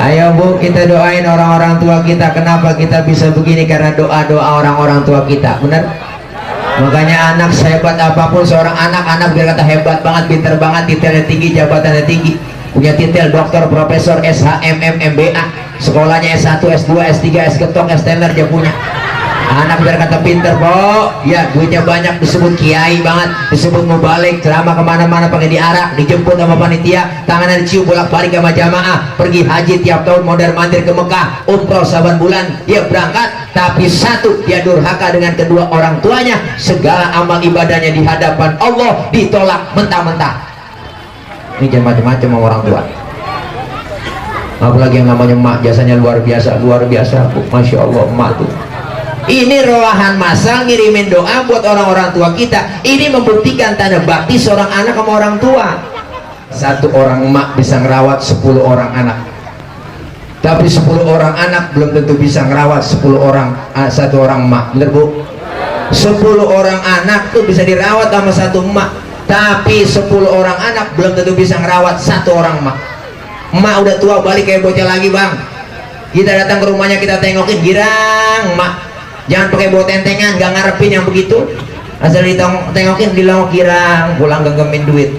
Ayo Bu, kita doain orang-orang tua kita. Kenapa kita bisa begini? Karena doa-doa orang-orang tua kita. Benar? Makanya anak sehebat apapun seorang anak biar kata hebat banget, pinter banget, titelnya tinggi, jabatannya tinggi, punya titel dokter, profesor, SHMM, MBA, sekolahnya S1, S2, S3, S ketok, S teler dia punya. Anak biar kata pinter, po, ya duitnya banyak, disebut kiai banget, disebut mubalik, ceramah kemana-mana pakai diarak, dijemput sama panitia, tangannya dicium bolak-balik sama jamaah, pergi haji tiap tahun mondar mandir ke Mekah, umroh saban bulan dia berangkat, tapi satu, dia durhaka dengan kedua orang tuanya, segala amal ibadahnya di hadapan Allah ditolak mentah-mentah. Ini jangan macam-macam sama orang tua. Apalagi yang namanya emak, jasanya luar biasa, masya Allah emak tuh. Ini roahan masal ngirimin doa buat orang-orang tua kita. Ini membuktikan tanda bakti seorang anak sama orang tua. Satu orang emak bisa ngerawat 10 orang anak, tapi 10 orang anak belum tentu bisa ngerawat 10 orang satu orang emak. Bener Bu? 10 orang anak tuh bisa dirawat sama satu emak, tapi 10 orang anak belum tentu bisa ngerawat satu orang emak. Emak udah tua balik kayak bocah lagi Bang. Kita datang ke rumahnya, kita tengokin, girang emak, jangan pakai bawa tentengan, gak ngarepin yang begitu. Asal ditengokin dilongok girang, pulang genggamin duit,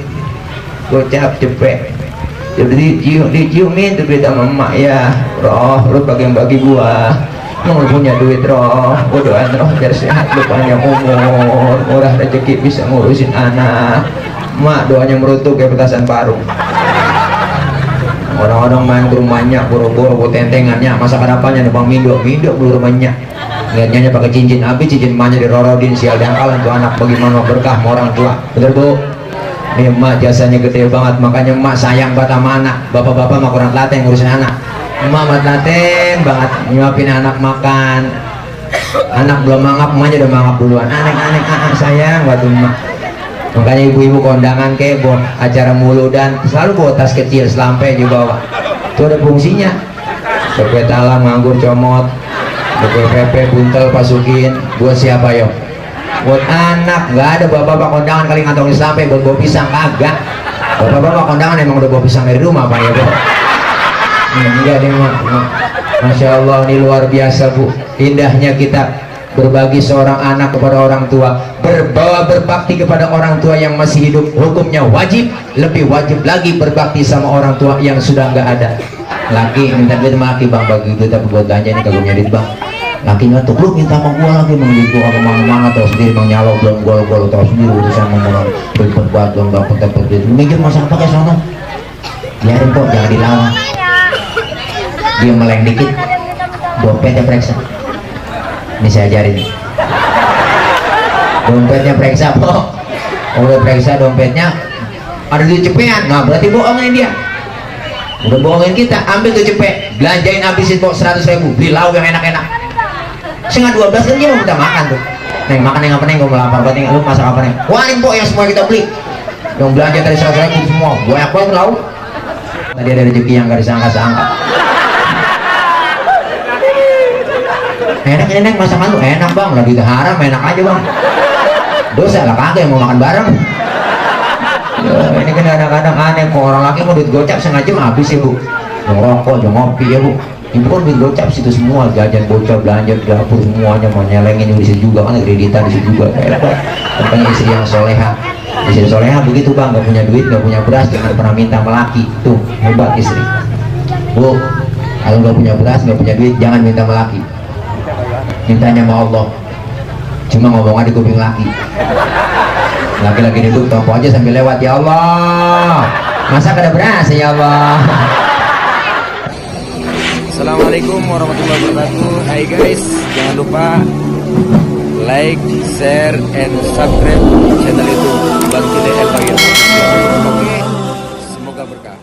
gocap cepet. Jadi diciumin tuh duit sama emak, ya roh lu bagi gua, lu punya duit roh, gua doain roh biar sehat, lu panjang umur, murah rezeki, bisa ngurusin anak. Emak doanya merutuk kayak petasan parung. Orang-orang main ke rumahnya, boro-boro bawa tentengannya, masa kadapannya nebang mindo dulu rumahnya. Lihatnya pakai cincin habis, cincin emaknya dirorodin, sial dangkalan tuh anak. Bagaimana berkah sama orang tua. Bener Bu? Ini emak jasanya gede banget, makanya emak sayang banget sama anak. Bapak-bapak mah kurang telaten ngurusin anak. Emak mah telaten banget nyuapin anak makan. Anak belum mangap, emaknya udah mangap duluan. Anek sayang buat emak. Makanya ibu-ibu kondangan kayak bawa acara muludan selalu bawa tas kecil selampai dibawa. Itu ada fungsinya. Sepet alam nganggur comot, PP buntel pasukin. Buat siapa yo? Buat anak. Nggak ada bapak-bapak kondangan kali ngantongin sampai buat bawa pisang, kagak. Bapak-bapak kondangan emang udah bawa pisang dari rumah apa ya Bu? Enggak deh mak. Masya Allah, ini luar biasa Bu. Indahnya kita berbagi seorang anak kepada orang tua, berbakti kepada orang tua yang masih hidup, hukumnya wajib. Lebih wajib lagi berbakti sama orang tua yang sudah nggak ada. Laki minta duit sama laki, Bang bagi duit tapi buat ganja nih kagak punya duit Bang. Laki ngatuk, lu minta sama gua lagi, Bang gitu apa mana tahu sendiri Bang, nyalok belum gol tahu sendiri urusan ngomong berbuat belum dapat duit. Mikir masak pakai sono, biarin kok, jangan dilawan. Dia meleng dikit, dompetnya periksa. Ini saya ajarin, dompetnya periksa kok. Udah periksa dompetnya ada duit cepean, nah berarti bohongin dia. Udah bohongin kita, ambil tuh cepet, belanjain habisin kok 100.000, beli lauk yang enak-enak. Setengah 12 kan dia mau kita makan tuh. Neng makan yang apa neng, gue mau lapar banget. Lu masak apa neng? Warin kok yang semua kita beli, yang belanja dari 100.000 semua, banyak banget lauk. Tadi ada rezeki yang gak disangka-sangka. Enak ini neng, masakan lu enak Bang, lagi haram enak aja Bang. Dosa lah kagak yang mau makan bareng. Ya, ini kan kadang-kadang aneh kok, orang laki mau duit gocap sengaja habis ya Bu. Yang rokok, yang ngopi ya Bu. Ibu kan duit gocap situ semua, jajan bocah, belanja di dapur semuanya, mau nyelengin di situ juga kan, kreditan di situ juga. Makanya istri yang soleha, istri soleha begitu Bang, gak punya duit, gak punya beras, jangan pernah minta sama laki. Tuh hebat istri Bu. Kalau gak punya beras, gak punya duit, jangan minta sama laki, mintanya sama Allah. Cuma ngomong di kuping laki. Laki-laki duduk tompo aja sambil lewat, ya Allah masa kada beras ya Allah. Assalamualaikum warahmatullahi wabarakatuh. Hai guys, jangan lupa like, share, and subscribe channel YouTube Bang Cile El Bagir. Oke, semoga berkah.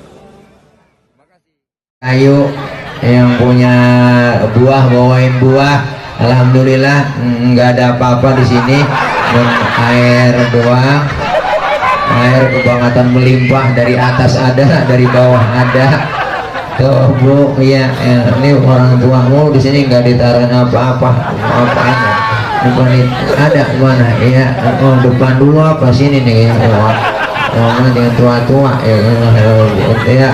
Ayo yang punya buah bawain buah. Alhamdulillah nggak ada apa-apa di sini. Air doang, air kebangetan melimpah, dari atas ada, dari bawah ada. Tuh Bu, iya ini orang tua mau di sini nggak ditaruhin apa-apa. Apanya? Depan ada mana? Iya, oh depan dulu apa sini nih? ngomong dengan tua-tua ya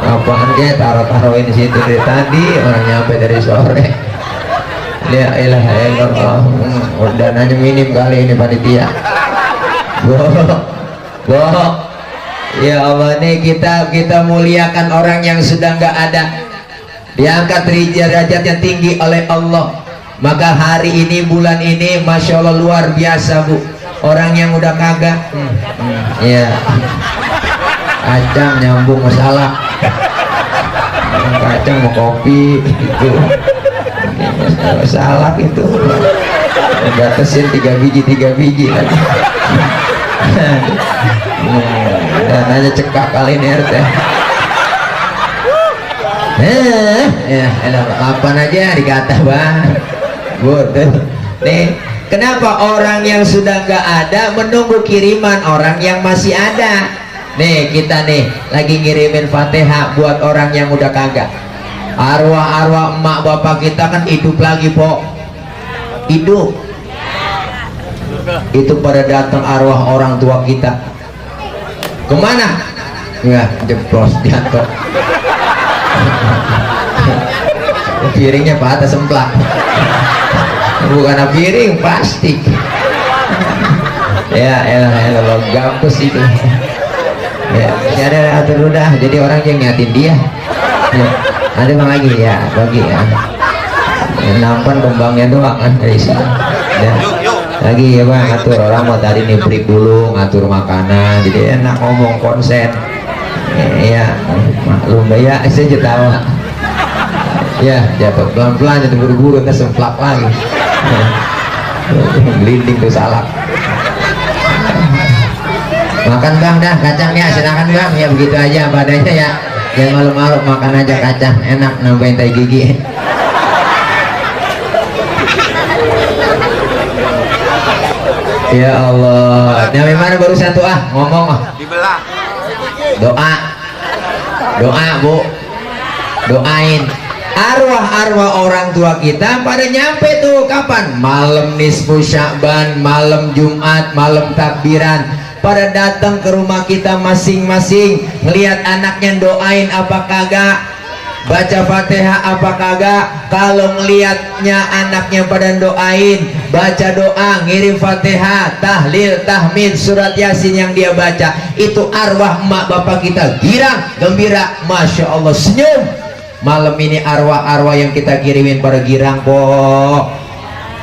apaan dia taruh-taruhin di situ dari tadi orang nyampe dari sore. Ya ilah Allah, dananya minim kali ini panitia. Bo, ya Allah, nih kita muliakan orang yang sudah nggak ada, diangkat derajat yang tinggi oleh Allah. Maka hari ini, bulan ini, masya Allah luar biasa bu. Orang yang udah kagak, ya kacang nyambung masalah, kacang mau kopi itu, masalah itu, batasin 3 biji lagi. Dan aja cekak kali ini RT. Ya, apa aja dikata bang. Nih, kenapa orang yang sudah nggak ada menunggu kiriman orang yang masih ada? Nih kita nih lagi ngirimin Fatihah buat orang yang udah kagak. Arwah-arwah emak bapak kita kan hidup lagi po, hidup. Itu pada datang arwah orang tua kita. Kemana? Ya jeblos jatuh. Piringnya patah semplak. Bukan piring, plastik. Ya elah gampus itu. Ya ada atur udah jadi orang yang nyatin dia. Ya, ada bang lagi ya bagi ya. Nampan kembangnya doang kan dari sini. Ya. Lagi ya bang atur orang mau tadi nih break dulu ngatur makanan jadi enak ngomong konsen. Ya maklum ya saya tahu. Ya jatuh pelan-pelan jadi buru-buru nggak semplak lagi. Gelinding tuh salak. Makan bang dah kacangnya silakan bang ya begitu aja padanya ya jangan malu-malu makan aja kacang enak nambahin tai gigi. Ya Allah, dari mana barusan tuh ngomong Dibelah. Doa bu, doain arwah-arwah orang tua kita pada nyampe tuh kapan? Malam nisfu Sya'ban, malam Jumat, malam takbiran, pada datang ke rumah kita masing-masing, ngelihat anaknya doain apa kagak, baca Fatihah apa kagak. Kalau ngelihatnya anaknya pada doain, baca doa, ngirim Fatihah, tahlil, tahmid, surat Yasin yang dia baca, itu arwah emak bapak kita girang, gembira, masya Allah, senyum. Malam ini arwah-arwah yang kita kirimin pada girang po.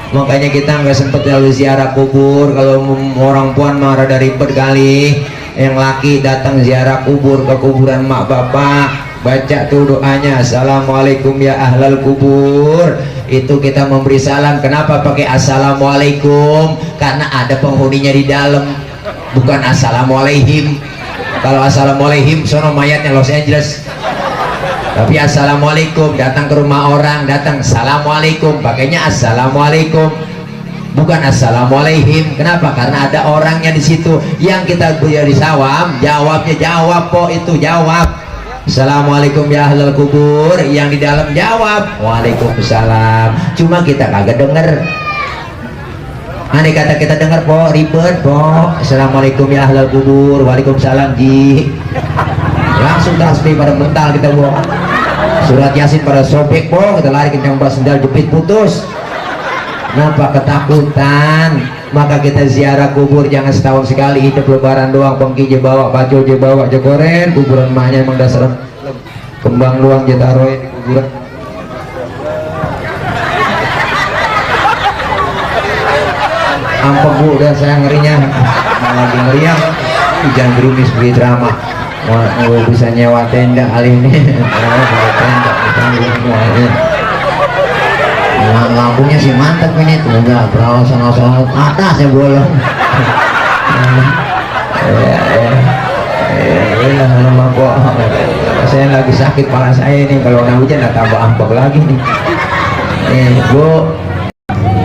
Makanya kita nggak sempet lalu ziarah kubur. Kalau orang puan marah dari ribet kali. Yang laki datang ziarah kubur ke kuburan mak bapak, baca tuh doanya, assalamualaikum ya ahlal kubur. Itu kita memberi salam. Kenapa pakai assalamualaikum? Karena ada penghuninya di dalam, bukan assalamualaikum. Kalau assalamualaikum sono mayatnya Los Angeles. Tapi assalamualaikum, datang ke rumah orang, datang assalamualaikum, pakainya assalamualaikum, bukan assalamualaikum. Kenapa? Karena ada orangnya di situ. Yang kita beri sawam, jawabnya jawab po, itu jawab assalamualaikum ya ahlal kubur. Yang di dalam jawab waalaikumsalam. Cuma kita kagak denger. Aneh kata kita dengar po, ribet po, assalamualaikum ya ahlal kubur, waalaikumsalam ji. Langsung tasbih pada mental kita bawa, surat Yasin pada sobek po, kita lari kencang bawa sendal jepit putus. Kenapa? Ketakutan. Maka kita ziarah kubur jangan setahun sekali, hidup lebaran doang. Pengki je bawa, bacul je bawa, je goren. Kuburan mahnya emang dasar kembang luang je taruhin di kuburan. Ampun bu, dan saya ngerinya lagi ngeriang. Hujan gerimis beri drama. Mau bisa nyewa tenda kali ini. Tenda lampunya sih mantap ini tuh, enggak beralasan-alasan atas ya bolong. Saya lagi sakit kepala saya ini, kalau udah hujan nggak tambah ampak lagi nih. Bu,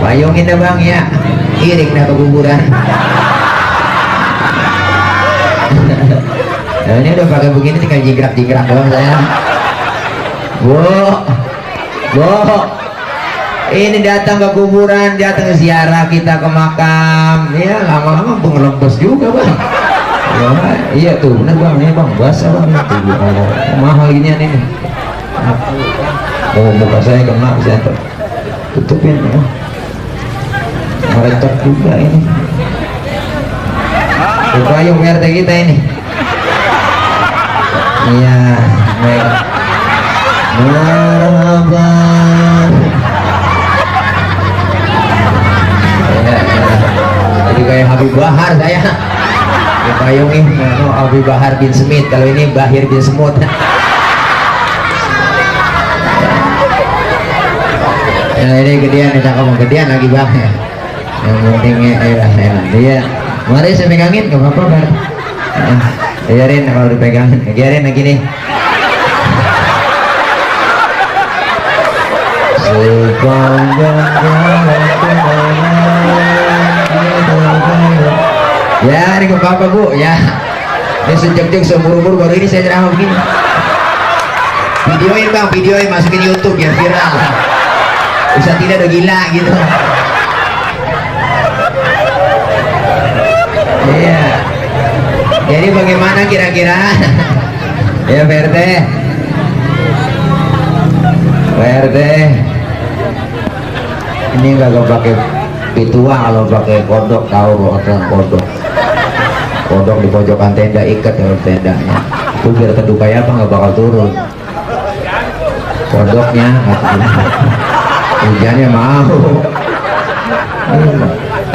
payungin dah bang ya, iring dah ke kuburan. Nah, ini udah pakai begini tinggal jingkrak-jingkrak doang saya. Bu, ini datang ke kuburan, datang ke ziarah kita ke makam, ya lama-lama pengelembes juga bang. Ya, iya tuh bener bang, ini bang basah bang itu oh, mahal ginian ini. Oh muka saya kena saya tutupin ya. Merecet juga ini. Payung RT kita ini. Iya, baik. Marhaba. Ya, jadi kayak Habib Bahar saya. Payung ini, Habib Bahar bin Smith. Kalau ini Bahir bin Semut. Ya, ini gedean, ini cakap gedean lagi bang. Yang pentingnya, dia. Mari saya pegangin, gak apa-apa Bar. Biarin kalau dipegangin, biarin lagi nih. Sepanjang ya, ini gak apa-apa Bu, ya. Ini sejak-jak seumur-umur baru ini saya ceramah begini. Videoin bang, videoin masukin YouTube biar viral. Bisa tidak udah gila gitu. Iya. Jadi bagaimana kira-kira? Ya PRT. PRT. Ini nggak pakai pitua, kalau pakai kodok tahu kodok. Kodok di pojokan tenda ikat dalam tendanya. Itu biar teduh kayak apa nggak bakal turun. Kodoknya hujannya mau.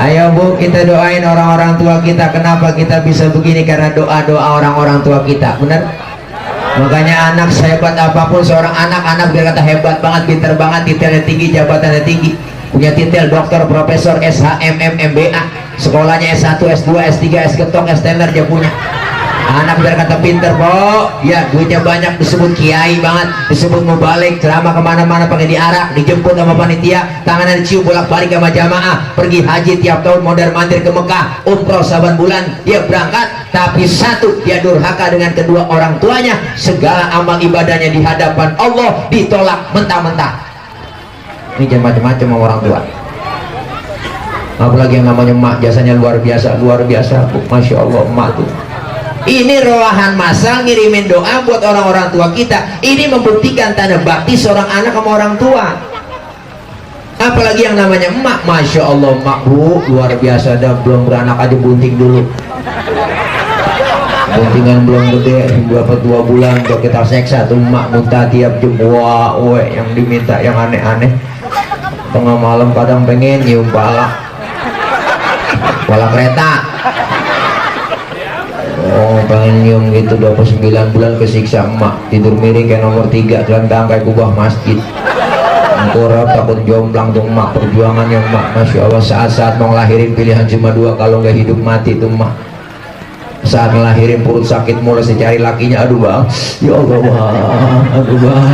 Ayo Bu, kita doain orang-orang tua kita. Kenapa kita bisa begini? Karena doa-doa orang-orang tua kita, benar? Makanya anak sehebat apapun seorang anak biar kata hebat banget, pintar banget, titelnya tinggi, jabatannya tinggi, punya titel dokter, profesor, SHMM, MBA, sekolahnya S1, S2, S3, S ketok, S teler dia punya. Anak biar kata pinter po, ya duitnya banyak, disebut kiai banget, disebut mubalik, ceramah kemana-mana pakai diarak, dijemput sama panitia, tangannya dicium bolak-balik sama jamaah, pergi haji tiap tahun mondar mandir ke Mekah, umroh saban bulan dia berangkat, tapi satu dia durhaka dengan kedua orang tuanya, segala amal ibadahnya di hadapan Allah ditolak mentah-mentah. Ini jangan macam-macam sama orang tua. Apalagi yang namanya emak, jasanya luar biasa, masya Allah emak tuh. Ini roahan masal ngirimin doa buat orang-orang tua kita. Ini membuktikan tanda bakti seorang anak sama orang tua. Apalagi yang namanya emak, masya Allah emak Bu luar biasa dah, belum beranak aja bunting dulu. Buntingan belum gede, berapa 2 bulan udah kita seksa tuh emak, muntah tiap jam. Wah, yang diminta yang aneh-aneh. Tengah malam kadang pengen nyium pala kereta. Oh pengen nyium gitu, 29 bulan kesiksa emak, tidur miring kayak nomor 3, gelantang kayak kubah masjid. Engkorap takut jomplang tuh emak, perjuangannya emak, masya Allah. Saat-saat mau ngelahirin pilihan cuma 2, kalau nggak hidup mati tuh emak. Saat ngelahirin perut sakit mulai cari lakinya, aduh bang, ya Allah bang, aduh bang.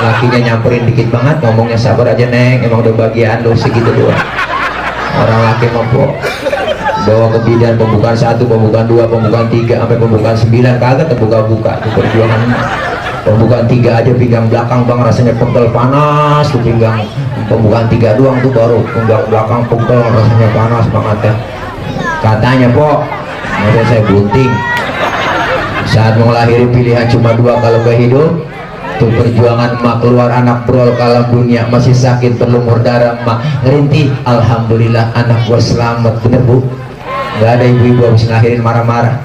Lakinya nyamperin dikit banget, ngomongnya sabar aja neng, emang udah bagian lo segitu doang. Orang laki mampu bawa ke bidan, pembukaan 1, pembukaan 2, pembukaan 3, sampai pembukaan 9 kagak terbuka-buka. Itu perjuangan. Pembukaan 3 aja pinggang belakang bang rasanya pegel panas tuh pinggang. Pembukaan 3 doang tuh baru pinggang belakang pegel rasanya panas banget ya. Katanya po, ada saya bunting. Saat mau ngelahirin pilihan cuma 2, kalau gak hidup. Tuh perjuangan emak keluar anak brol kalam dunia, masih sakit berlumur darah emak ngerintih, alhamdulillah anak gua selamat. Bener Bu? Nggak ada ibu-ibu habis ngelahirin marah-marah,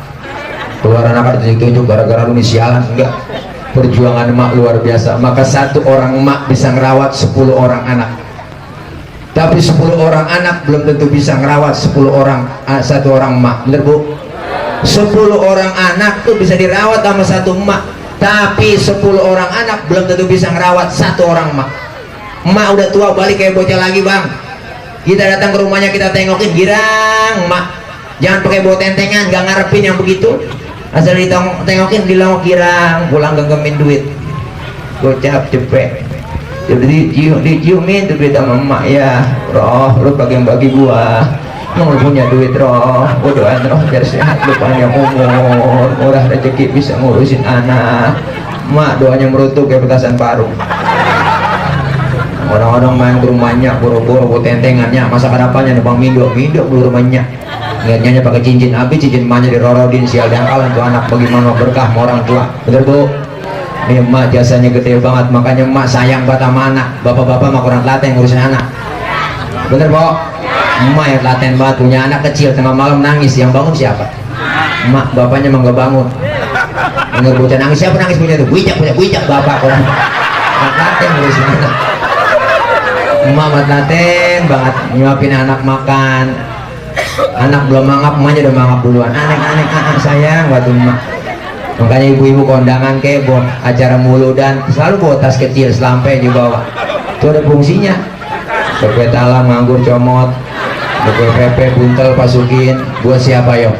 keluar anak ada tunjuk-tunjuk gara-gara lu nih sialan. Enggak, perjuangan emak luar biasa. Maka 1 orang emak bisa ngerawat 10 orang anak, tapi 10 orang anak belum tentu bisa ngerawat 1 orang emak. Bener Bu? 10 orang anak tuh bisa dirawat sama 1 emak, tapi 10 orang anak belum tentu bisa ngerawat 1 orang emak. Emak udah tua balik kayak bocah lagi bang, kita datang ke rumahnya kita tengokin, girang emak, jangan pakai bawa tentengan, gak ngarepin yang begitu, asal ditengokin dilongok girang, pulang genggamin duit, gocap cepet, jadi diciumin tuh duit sama emak. Ya roh lu bagi gua, lu punya duit roh, gua doain roh biar sehat, lu panjang umur, murah rezeki, bisa ngurusin anak. Emak doanya merutuk kayak petasan parung. Orang-orang main ke rumahnya boro-boro buat tentengannya, masakan apanya bang, mindo belum rumahnya. Lihatnya pakai cincin abi, cincin emaknya dirorodin sial dangkalan tuh anak, bagaimana berkah sama orang tua. Bener bu? Ini emak jasanya gede banget, makanya emak sayang banget sama anak. Bapak-bapak mah kurang telaten ngurusin anak. Bener bu? Emak yang telaten banget, punya anak kecil tengah malam nangis, yang bangun siapa? Emak, bapaknya emang gak bangun. Dengar bocah nangis, siapa nangis punya tuh? Bijak bapak kurang telaten ngurusin anak. Emak amat telaten banget nyuapin anak makan. Anak belum mangap, emaknya udah mangap duluan. Anek sayang buat emak. Makanya ibu-ibu kondangan kayak buat acara muludan selalu bawa tas kecil selampai dibawa. Itu ada fungsinya. Sepet alam nganggur comot, BPP buntel pasukin. Buat siapa yo?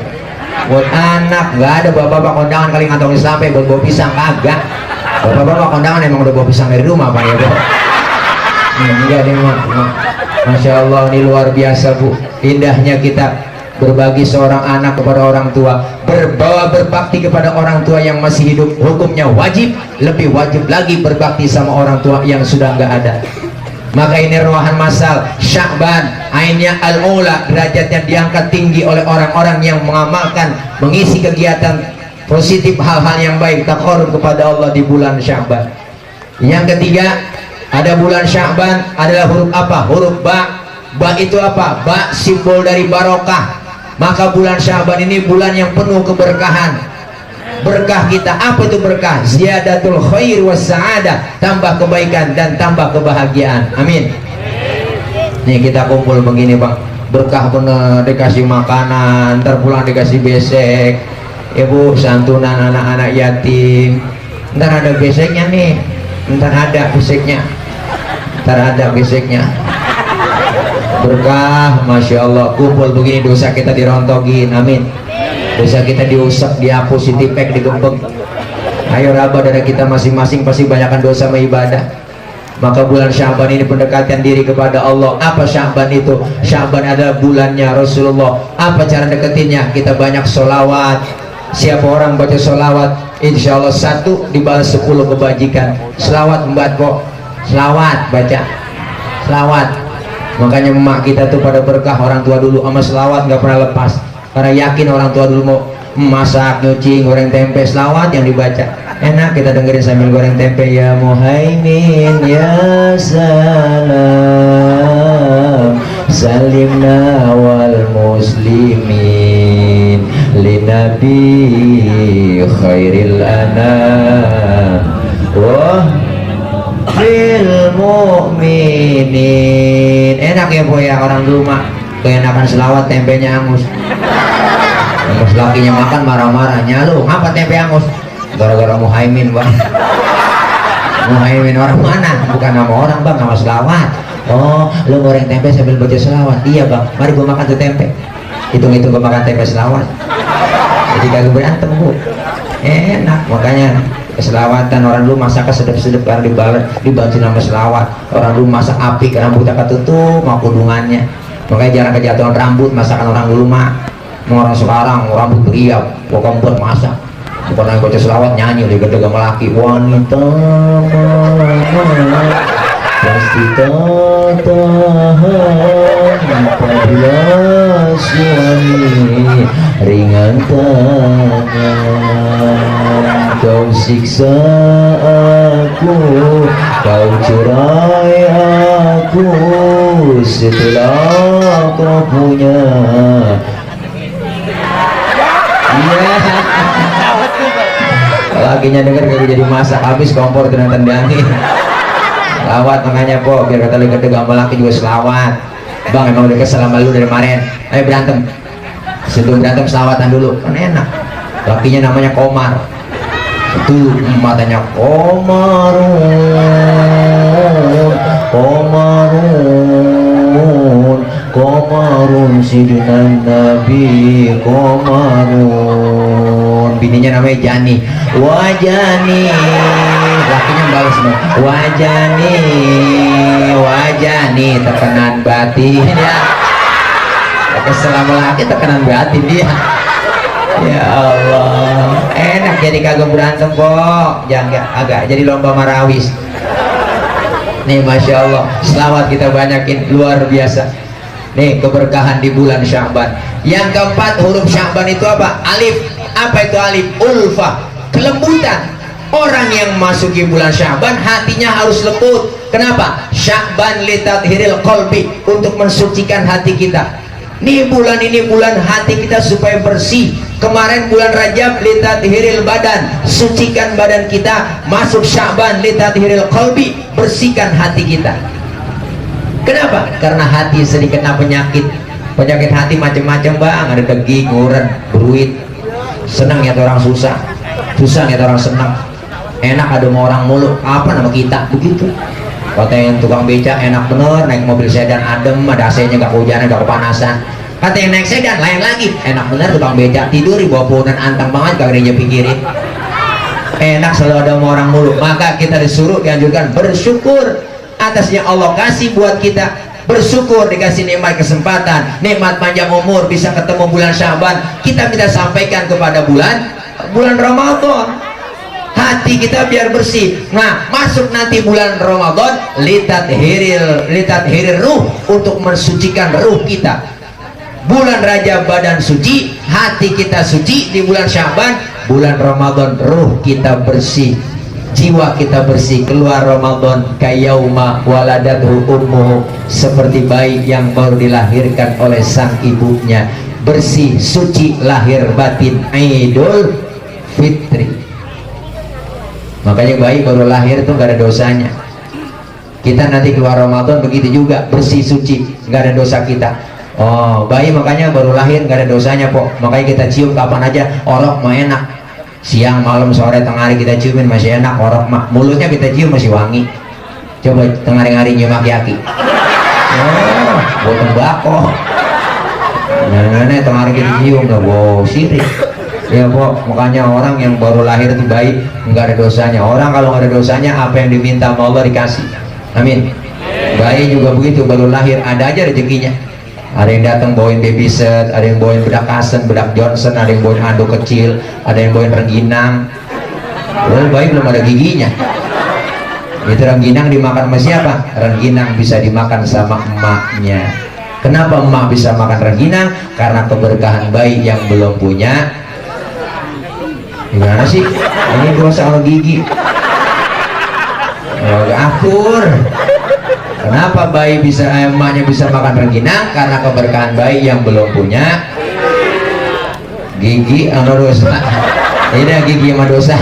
Buat anak. Nggak ada bapak-bapak kondangan kali ngantongin selampai buat bawa pisang, kagak. Bapak-bapak kondangan emang udah bawa pisang dari rumah pak ya bu? Enggak deh mak. Masya Allah, ini luar biasa bu, indahnya kita berbagi seorang anak kepada orang tua, berbakti kepada orang tua yang masih hidup, hukumnya wajib, lebih wajib lagi berbakti sama orang tua yang sudah nggak ada. Maka ini ruahan masal Sya'ban, ainnya al-ula, derajatnya diangkat tinggi oleh orang-orang yang mengamalkan, mengisi kegiatan positif, hal-hal yang baik, taqarrub kepada Allah di bulan Sya'ban. Yang ketiga, ada bulan Sya'ban adalah huruf apa? Huruf ba. Ba itu apa? Ba simbol dari barokah. Maka bulan Sya'ban ini bulan yang penuh keberkahan. Berkah kita, apa itu berkah? Ziyadatul khair was sa'adah, tambah kebaikan dan tambah kebahagiaan. Amin. Nih kita kumpul begini bang, berkah bener, dikasih makanan, ntar pulang dikasih besek, ibu santunan anak-anak yatim, ntar ada beseknya nih, ntar ada beseknya. Berkah, masya Allah. Kumpul begini dosa kita dirontogin, amin. Dosa kita diusap, dihapus, ditipek, digembeng. Ayo raba dari kita masing-masing pasti banyakkan dosa sama ibadah. Maka bulan Sya'ban ini pendekatan diri kepada Allah. Apa Sya'ban itu? Sya'ban adalah bulannya Rasulullah. Apa cara deketinnya? Kita banyak sholawat. Siapa orang baca sholawat, insya Allah 1 dibalas 10 kebajikan. Selawat membuat kok. Selawat, baca selawat. Makanya emak kita tuh pada berkah orang tua dulu sama selawat nggak pernah lepas, karena yakin orang tua dulu mau masak, nyuci, goreng tempe, selawat yang dibaca enak. Kita dengerin sambil goreng tempe, ya Muhaimin ya salam salimna wal muslimin linabi khairil anam wah fil mu'minin. Enak ya bu ya, orang dulu mak keenakan selawat, tempenya angus. Angus lakinya makan marah-marahnya, lu ngapa tempe angus? Gara-gara Muhaimin bang. Muhaimin orang mana? Bukan nama orang bang, nama selawat. Oh lu goreng tempe sambil baca selawat. Iya bang, mari gua makan tuh tempe. Hitung-hitung gua makan tempe selawat. Jadi kagak berantem bu, enak. Makanya keselawatan orang dulu masak sedep-sedep karena dibantu nama selawat. Orang dulu masak api karena rambutnya ketutup mau kudungannya. Makanya jarang kejatuhan rambut masakan orang dulu mak. Orang sekarang rambut beriap, pokoknya buat masak. Bukan yang baca selawat nyanyi udah gede laki. Wanita mana pasti tak tahan apabila suami ringan tangan. Kau siksa aku, kau cerai aku, setelah kau punya. Iya. Lakinya denger kagak jadi masak, habis kompor dengan tendangin. Selawat makanya po, biar kata lagi gede gampang laki juga selawat. Bang emang udah kesel sama lu dari kemarin. Ayo berantem. Sebelum berantem selawatan dulu, kan enak. Lakinya namanya Komar. Itu matanya Komarun sidina Nabi Komarun. Bininya namanya Jani. Wajani, lakinya balas semua. Wajani tekanan batin ya. Kesel sama laki tekanan batin dia. Ya Allah, enak jadi kagak berantem kok. Jangan agak jadi lomba marawis. Nih masya Allah, selawat kita banyakin luar biasa. Nih keberkahan di bulan Sya'ban. Yang keempat, huruf Sya'ban itu apa? Alif. Apa itu alif? Ulfah, kelembutan. Orang yang masuki bulan Sya'ban hatinya harus lembut. Kenapa? Sya'ban litathiril qalbi, untuk mensucikan hati kita. Nih bulan ini bulan hati kita supaya bersih. Kemarin bulan Rajab litathiril badan, sucikan badan kita. Masuk Sya'ban litathiril qalbi, bersihkan hati kita. Kenapa? Karena hati sering kena penyakit. Penyakit hati macam-macam bang. Ada deging, urat, beruit. Senang ya orang susah, susah ya orang senang. Enak ada sama orang mulu. Apa nama kita begitu? Kata yang tukang beca enak bener, naik mobil sedan adem, ada AC-nya, gak kehujanan, gak kepanasan. Kata yang naik sedan lain lagi, enak bener tukang beca, tidur di bawah pohonan antang banget, kagak dia pikirin. Enak selalu ada sama orang mulu. Maka kita disuruh, dianjurkan bersyukur atas yang Allah kasih buat kita. Bersyukur dikasih nikmat kesempatan, nikmat panjang umur, bisa ketemu bulan Sya'ban. Kita sampaikan kepada bulan Ramadan. Hati kita biar bersih. Nah, masuk nanti bulan Ramadan, litathiril ruh, untuk mensucikan ruh kita. Bulan Rajab badan suci, hati kita suci. Di bulan Sya'ban, bulan Ramadan, ruh kita bersih, jiwa kita bersih. Keluar Ramadan kayauma waladathu ummuhu, seperti bayi yang baru dilahirkan oleh sang ibunya. Bersih, suci, lahir batin. Idul Fitri. Makanya bayi baru lahir tuh gak ada dosanya. Kita nanti keluar Ramadan begitu juga, bersih, suci, gak ada dosa kita. Oh, bayi makanya baru lahir gak ada dosanya kok. Makanya kita cium kapan aja, orok mah enak. Siang, malam, sore, tengah hari kita ciumin masih enak. Orok mah, mulutnya kita cium masih wangi. Coba tengah hari nyium aki-aki. Oh, buat tembakau. Nenek tengah hari kita cium lah, wow, sirik. Ya kok, makanya orang yang baru lahir itu bayi nggak ada dosanya. Orang kalau nggak ada dosanya, apa yang diminta sama Allah dikasih. Amin. Bayi juga begitu, baru lahir ada aja rezekinya. Ada yang datang bawain baby set, ada yang bawain bedak Kasen, bedak Johnson, ada yang bawain anduk kecil, ada yang bawain rengginang. Oh, bayi belum ada giginya. Itu rengginang dimakan sama siapa? Rengginang bisa dimakan sama emaknya. Kenapa emak bisa makan rengginang? Karena keberkahan bayi yang belum punya. Gimana sih? Ini dosa sama gigi. Akur. Kenapa bayi bisa, emaknya bisa makan rengginang? Karena keberkahan bayi yang belum punya gigi sama dosa. Ini gigi sama dosa.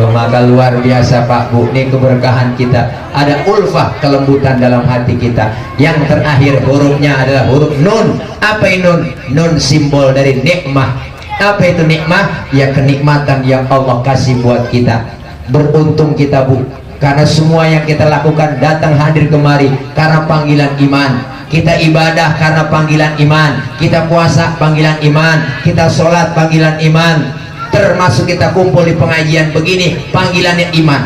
Maka luar biasa Pak Bu, ini keberkahan kita. Ada ulfah, kelembutan dalam hati kita. Yang terakhir hurufnya adalah huruf nun. Apa itu nun? Nun simbol dari nikmah. Apa itu nikmah? Ya kenikmatan yang Allah kasih buat kita. Beruntung kita Bu, karena semua yang kita lakukan datang hadir kemari karena panggilan iman. Kita ibadah karena panggilan iman. Kita puasa panggilan iman. Kita sholat panggilan iman. Termasuk kita kumpul di pengajian begini, panggilannya iman.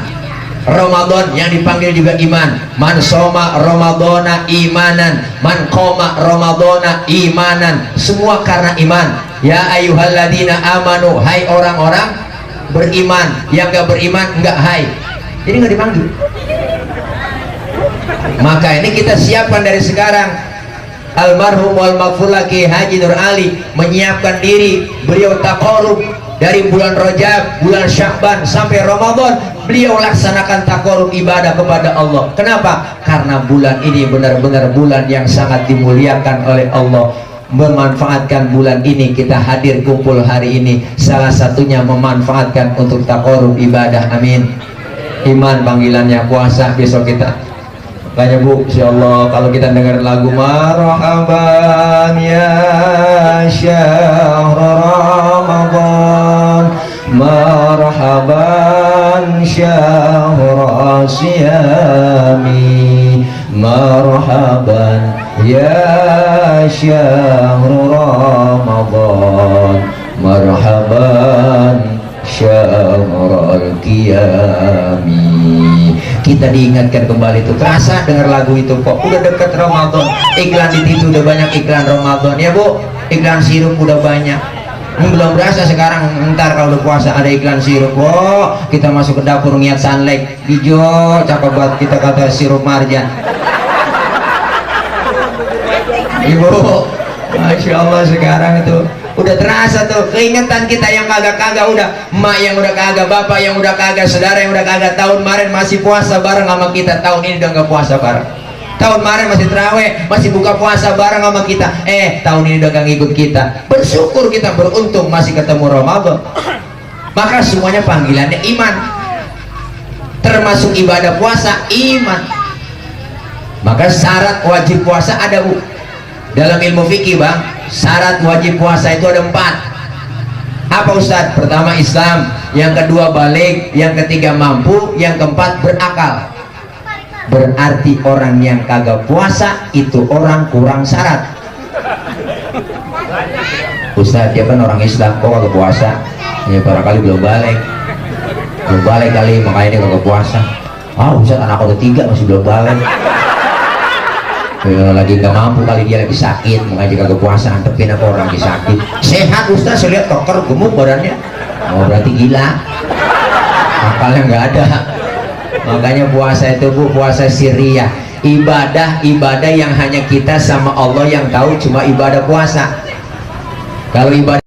Ramadan yang dipanggil juga iman. Man soma Ramadana imanan, man qoma Ramadana imanan. Semua karena iman. Ya ayyuhalladzina amanu, hai orang-orang beriman. Yang gak beriman enggak hai. Jadi nggak dipanggil. Maka ini kita siapkan dari sekarang. Almarhum wal maghfur laki Haji Nur Ali menyiapkan diri, beliau taqarrub dari bulan Rajab, bulan Sya'ban sampai Ramadan, beliau laksanakan taqarrub ibadah kepada Allah. Kenapa? Karena bulan ini benar-benar bulan yang sangat dimuliakan oleh Allah. Memanfaatkan bulan ini, kita hadir kumpul hari ini, salah satunya memanfaatkan untuk taqarrub ibadah. Amin. Iman panggilannya, puasa besok kita. Makanya Bu, insyaallah kalau kita dengar lagu marhaban ya syahr Ramadan, marhaban syahr siyami, marhaban ya syahr Ramadan, marhaban syahrul qiyami. Kita diingatkan kembali itu, terasa dengar lagu itu kok. Udah dekat Ramadan, iklan di TV udah banyak, iklan Ramadan ya Bu, iklan sirup udah banyak. Belum berasa sekarang, ntar kalau udah puasa ada iklan sirup. Oh, kita masuk ke dapur ngiat sunlight hijau, cakep banget, kita kata sirup marjan. Ibu, Masya Allah sekarang itu udah terasa tuh keingetan kita yang kagak-kagak, udah emak yang udah kagak, bapak yang udah kagak, saudara yang udah kagak. Tahun kemarin masih puasa bareng sama kita, tahun ini udah nggak puasa bareng. Tahun kemarin masih terawih, masih buka puasa bareng sama kita, tahun ini udah gak ngikut kita. Bersyukur kita, beruntung masih ketemu Ramadan. Maka semuanya panggilannya iman, termasuk ibadah puasa iman. Maka syarat wajib puasa ada, Bu, dalam ilmu fikih, Bang. Syarat wajib puasa itu ada 4. Apa, Ustadz? Pertama Islam, yang kedua balik, yang ketiga mampu, yang keempat berakal. Berarti orang yang kagak puasa itu orang kurang syarat. Ustadz, dia kan orang Islam kok kagak puasa? Ya barangkali belum balik kali, makanya dia kagak puasa. Ustadz, anak udah 3 masih belum balik. Lagi gak mampu kali, dia lagi sakit, makanya dia kagak puasa. Antepin apa orang lagi sakit? Sehat Ustadz, saya lihat koker gemuk badannya. Berarti gila, akalnya nggak ada. Makanya puasa itu, Bu, puasa sirriyah, ibadah yang hanya kita sama Allah yang tahu, cuma ibadah puasa. Kalau ibadah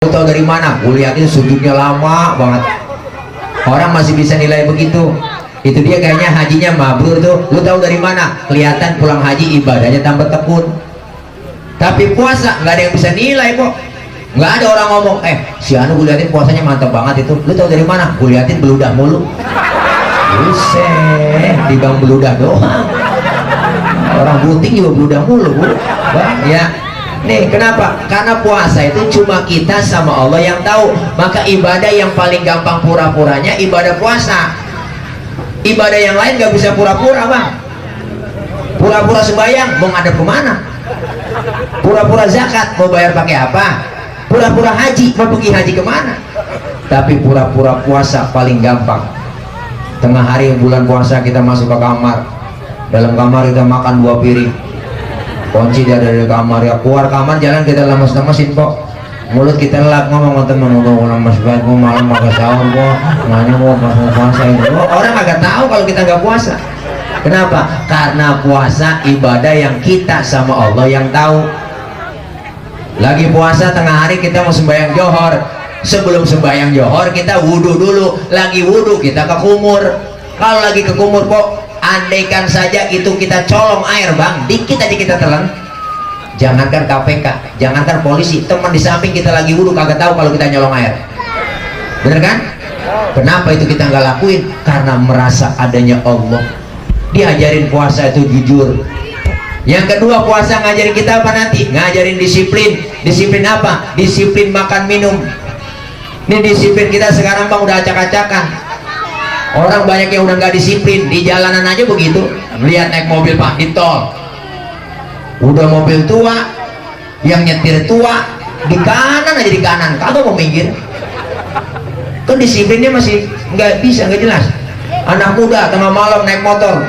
tahu dari mana? Lihatin sujudnya lama banget, orang masih bisa nilai begitu. Itu dia kayaknya hajinya mabrur tuh. Lu tahu dari mana? Kelihatan pulang haji ibadahnya tambah tekun. Tapi puasa nggak ada yang bisa nilai kok. Nggak ada orang ngomong, si Anu gue liatin puasanya mantap banget itu. Lu tahu dari mana? Gue liatin beludah mulu. Buset, di bang beludah doang. Orang buting juga beludah mulu, Bu. Bang, ya. Nih, kenapa? Karena puasa itu cuma kita sama Allah yang tahu. Maka ibadah yang paling gampang pura-puranya ibadah puasa. Ibadah yang lain nggak bisa pura-pura, Bang. Pura-pura sembahyang mau ngadep kemana? Pura-pura zakat mau bayar pakai apa? Pura-pura haji mau pergi haji kemana? Tapi pura-pura puasa paling gampang. Tengah hari bulan puasa kita masuk ke kamar, dalam kamar kita makan 2 piring, kunci dia dari kamar, ya keluar kamar jalan kita lemes-lemesin kok, mulut kita lelak ngomong sama temen, udah lemes banget gua malam makan sahur gua nanya mau pas mau puasa ini. Orang agak tahu kalau kita nggak puasa. Kenapa? Karena puasa ibadah yang kita sama Allah yang tahu. Lagi puasa tengah hari kita mau sembahyang johor, sebelum sembahyang johor kita wudhu dulu. Lagi wudhu kita ke kumur. Kalau lagi ke kumur kok, andaikan saja itu kita colong air, Bang, dikit aja kita telan. Jangankan KPK, jangankan polisi, teman di samping kita lagi wudhu kagak tahu kalau kita nyolong air. Bener kan? Kenapa itu kita nggak lakuin? Karena merasa adanya Allah. Diajarin puasa itu jujur. Yang kedua, puasa ngajarin kita apa nanti? Ngajarin disiplin. Disiplin apa? Disiplin makan minum. Ini disiplin kita sekarang, Bang, udah acak-acakan. Orang banyak yang udah nggak disiplin di jalanan aja begitu. Lihat naik mobil, Pak, di tol, udah mobil tua, yang nyetir tua, di kanan aja, di kanan kagak mau minggir. Kan disiplinnya masih nggak bisa, nggak jelas. Anak muda tengah malam naik motor,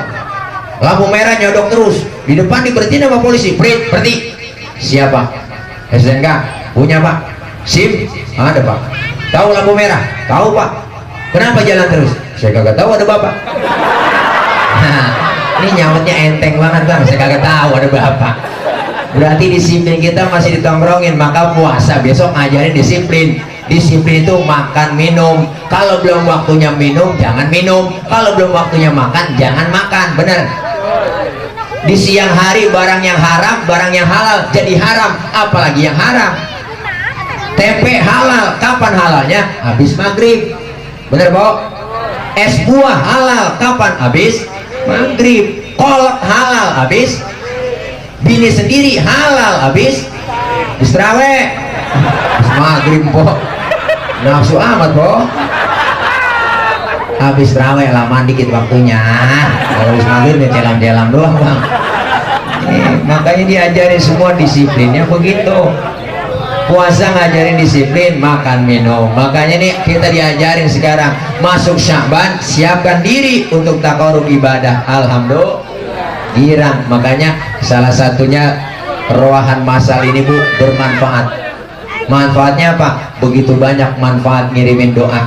lampu merah nyodok terus, di depan diberhentiin sama polisi. Berhenti. Siapa? SNK? Punya, Pak? SIM? Ada, Pak. Tahu lampu merah? Tahu, Pak. Kenapa jalan terus? Saya kagak tahu, ada Bapak. Nah, ini nyametnya enteng banget, Bang. Saya kagak tahu, ada Bapak. Berarti disiplin kita masih ditongkrongin. Maka puasa besok ngajarin disiplin. Disiplin itu makan minum. Kalau belum waktunya minum, jangan minum. Kalau belum waktunya makan, jangan makan. Bener? Di siang hari barang yang haram, barang yang halal jadi haram. Apalagi yang haram. Tempe halal, kapan halalnya? Habis maghrib. Bener, Bo? Es buah halal, kapan? Habis maghrib. Kolak halal, habis. Bini sendiri halal, habis istirahat. Habis maghrib, Bo. Nafsu amat, Bo. Habis terawih lama dikit waktunya. Kalau habis maghrib ya jalan-jalan doang, Bang. Makanya diajarin semua disiplinnya begitu. Puasa ngajarin disiplin, makan minum. Makanya nih kita diajarin sekarang masuk Sya'ban, siapkan diri untuk taqarrub ibadah. Alhamdulillah. Girang. Makanya salah satunya roahan masal ini, Bu, bermanfaat. Manfaatnya apa? Begitu banyak manfaat ngirimin doa.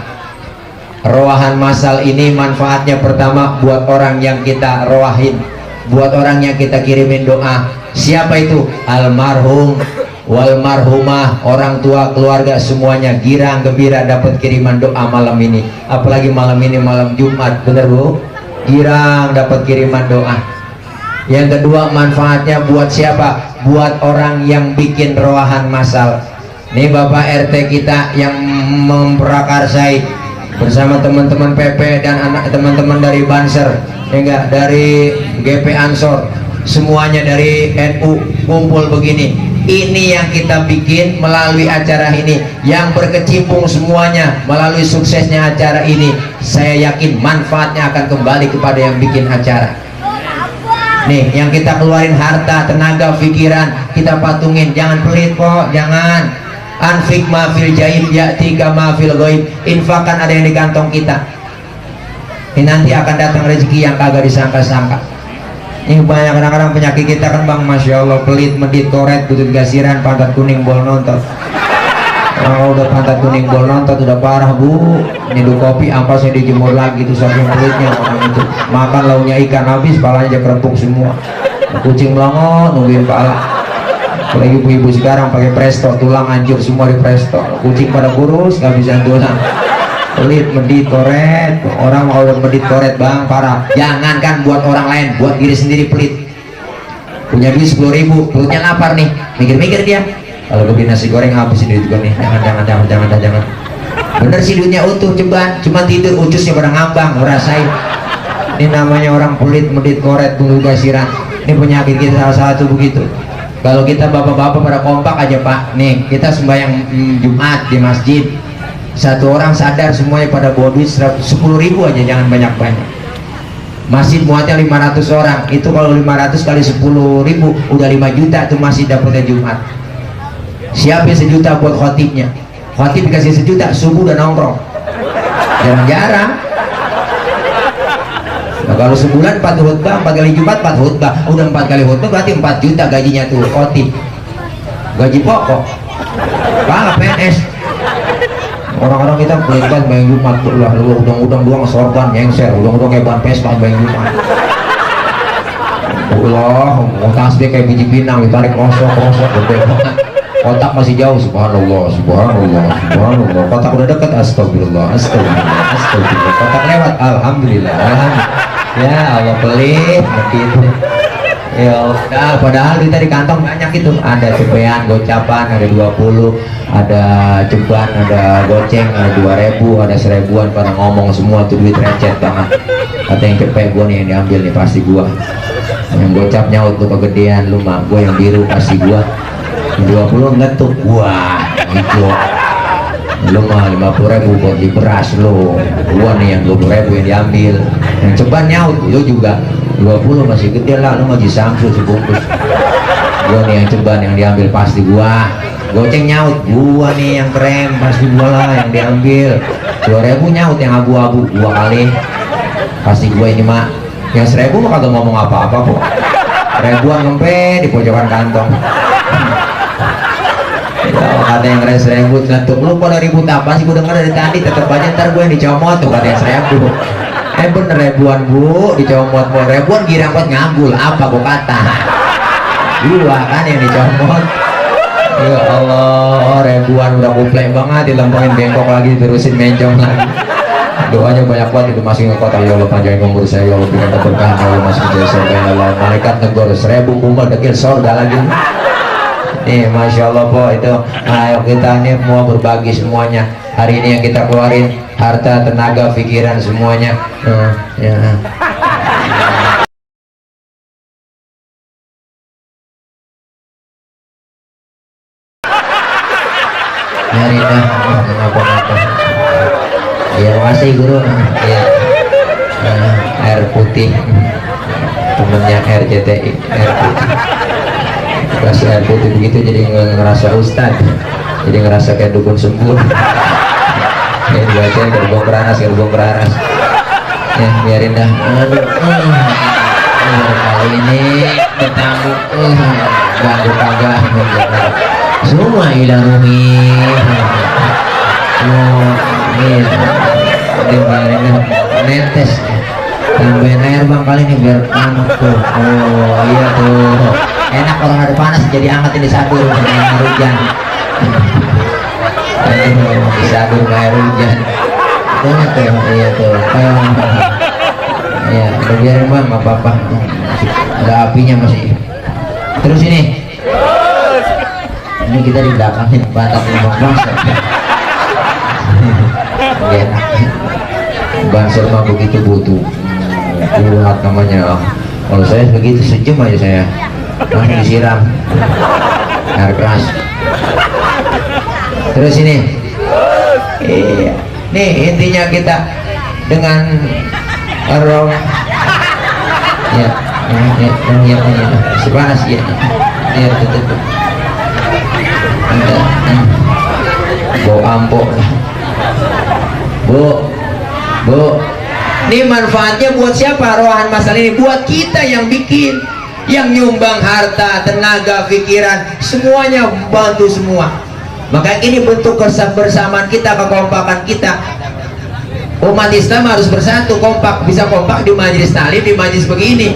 Roahan masal ini manfaatnya pertama buat orang yang kita roahin, buat orang yang kita kirimin doa. Siapa itu? Almarhum wal marhumah, orang tua, keluarga semuanya girang gembira dapat kiriman doa malam ini. Apalagi malam ini malam Jumat, bener Bu? Girang dapat kiriman doa. Yang kedua manfaatnya buat siapa? Buat orang yang bikin roahan masal. Ini Bapak RT kita yang memprakarsai bersama teman-teman PP dan anak teman-teman dari Banser, enggak, dari GP Ansor, semuanya dari NU kumpul begini. Ini yang kita bikin melalui acara ini, yang berkecimpung semuanya melalui suksesnya acara ini. Saya yakin manfaatnya akan kembali kepada yang bikin acara. Nih, yang kita keluarin harta, tenaga, pikiran, kita patungin. Jangan pelit kok, jangan. Anfik ma fil jaib ya'tika ma fil ghaib. Infakkan ada yang di kantong kita. Ini nanti akan datang rezeki yang kagak disangka-sangka. Ini banyak kadang-kadang penyakit kita kan Bang, Masya Allah, pelit, medit, koret, butut gasiran, pantat kuning, bol nontot. Kalau udah pantat kuning, bol nontot udah parah Bu. Nyeduh kopi ampasnya dijemur lagi, itu saking pelitnya orang itu. Makan launya ikan habis, palanya aja kerepuk semua. Kucing melongo nungguin pala. Apalagi ibu-ibu sekarang pakai presto, tulang hancur semua di presto. Kucing pada kurus, nggak bisa tulang. Pelit, medit, koret. Orang mau udah medit, koret Bang, parah. Jangankan buat orang lain, buat diri sendiri pelit. Punya duit 10.000, perutnya lapar nih, mikir-mikir dia. Kalau gue beli nasi goreng habis duit gue nih. Jangan. Bener sih duitnya utuh, cuma tidur ucusnya pada ngambang, ngerasain. Ini namanya orang pelit, medit, koret, tunggu gasiran. Ini penyakit kita salah satu begitu. Kalau kita bapak-bapak pada kompak aja Pak, nih kita sembahyang Jumat di masjid, satu orang sadar semuanya pada bawa duit 10.000 aja, jangan banyak-banyak. Masjid muatnya 500 orang, itu kalau 500 kali 10.000 udah 5 juta tuh masjid dapatnya Jumat. Siapin sejuta buat khotibnya, khotib dikasih sejuta, subuh udah nongkrong. Jarang-jarang. Nah, kalau sebulan 4 khutbah, 4 kali Jumat 4 khutbah, udah 4 kali khutbah berarti 4 juta gajinya tuh khotib. Gaji pokok. Pak PNS. Orang-orang kita pelit banget bayang Jumat, lah lu udang-udang doang sorban nyengser, udang-udang kayak ban Vespa bayang Jumat. Allah, mau tasbih kayak biji pinang ditarik rosok gede banget. Kotak masih jauh, subhanallah. Kotak udah dekat, astagfirullah. Kotak lewat, alhamdulillah. Ya Allah, pelit begitu. Ya udah, padahal di tadi kantong banyak itu. Ada cepean, gocapan, ada 20, ada ceban, ada goceng, ada 2.000, ada 1.000-an, pada ngomong semua tuh duit recet banget. Kata yang cepet gua nih yang diambil nih pasti gua. Yang gocap nyaut tuh kegedean lu mah, gua yang biru pasti gua. 20 ngetuk gua itu. Lu mah 50.000 buat di beras lu, gua nih yang 20.000 yang diambil. Yang ceban nyaut lu juga 20 masih gede lah, lu ngaji Samsul sebungkus. Gua nih yang ceban yang diambil pasti gua. Goceng nyaut, gua nih yang krem pasti gua lah yang diambil. 2.000 nyaut yang abu-abu, gua kali pasti gua ini mah. Yang 1.000 mah kagak ngomong apa-apa kok. Ribuan ngempe di pojokan kantong. Kata yang keren 1.000 ngetuk, lu pada ribut apa sih? Gue denger dari tadi, tetep aja ntar gue yang dicomot tuh kata yang 1.000. Bener ribuan Bu, dicomot mau ribuan girang buat ngabul, apa gue kata? Gua kan yang dicomot. Ya Allah, ribuan udah kuplek banget, dilempangin bengkok lagi, terusin mencong lagi. Doanya banyak banget itu masih ngekot. Ya Allah panjangin umur saya, ya Allah berikan keberkahan, ya Allah masih jasa, ya Allah malaikat negor 1.000 kumpul dekil sorga lagi. Nih Masya Allah po, itu ayo kita nih mau berbagi semuanya hari ini yang kita keluarin harta, tenaga, pikiran semuanya. Ya. Nyari dah, kenapa-napa. Ya masih guru. Ya. Air putih, temennya RCTI, air putih. Kasih air putih begitu jadi ngerasa ustad, jadi ngerasa kayak dukun sempur. Ya dibaca gerbong keranas. Ya biarin dah. Kali ini bertamu ganggu kagak semua hilang umi. Ini tuh bang kali ini biar panas tuh. Oh iya tuh. Enak orang ada panas jadi angkat ini sadur air hujan. Disadur air hujan. Tuh tuh iya tuh. Iya, udah biarin bang, nggak apa-apa. Ada apinya masih. Terus ini kita di belakangnya batas lembang bangsor. Enak. Bangsor mah begitu butuh. Kuat namanya. Kalau saya begitu sejam aja saya langsung disiram air keras. Terus ini, iya, nih intinya kita dengan orang ya sepanas ya tutup bau ampok bu ini manfaatnya buat siapa rohan masalah ini? Buat kita yang bikin, yang nyumbang harta, tenaga, pikiran, semuanya bantu semua. Maka ini bentuk kebersamaan kita, kekompakan kita. Umat Islam harus bersatu, kompak, bisa kompak di majelis taklim, di majelis begini.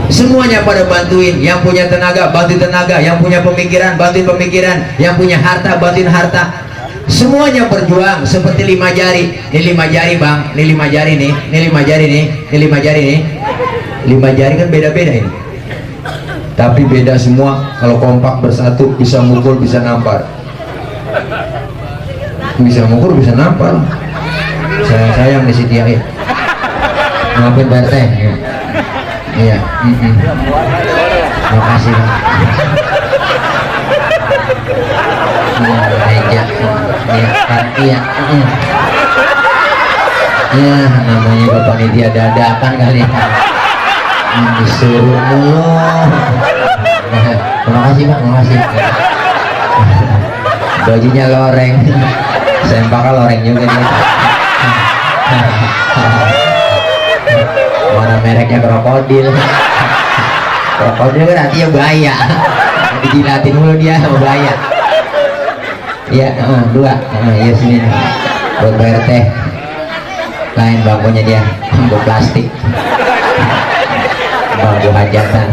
Semuanya pada bantuin, yang punya tenaga bantu tenaga, yang punya pemikiran bantuin pemikiran, yang punya harta bantuin harta. Semuanya berjuang seperti 5 jari. Ini 5 jari bang, ini 5 jari nih, ini 5 jari nih, ini 5 jari nih. 5 jari kan beda-beda ini. Tapi beda semua. Kalau kompak bersatu bisa mukul, bisa nampar. Bisa mukul, bisa nampar. Sayang disediain. Maafin Pak RT. Iya. Makasih. Iya. Iya. Ya namanya bapak panitia dadakan kali. Disuruh mulu. Terima kasih Pak, terima kasih. Bajunya loreng. Sempaknya loreng juga nih. Mana mereknya krokodil. Krokodil kan artinya bahaya. Dijilatin mulu dia bahaya. Iya, 2. Iya sini. Buat bayar teh. Lain bangkunya dia, bangku plastik. Bangku hajatan.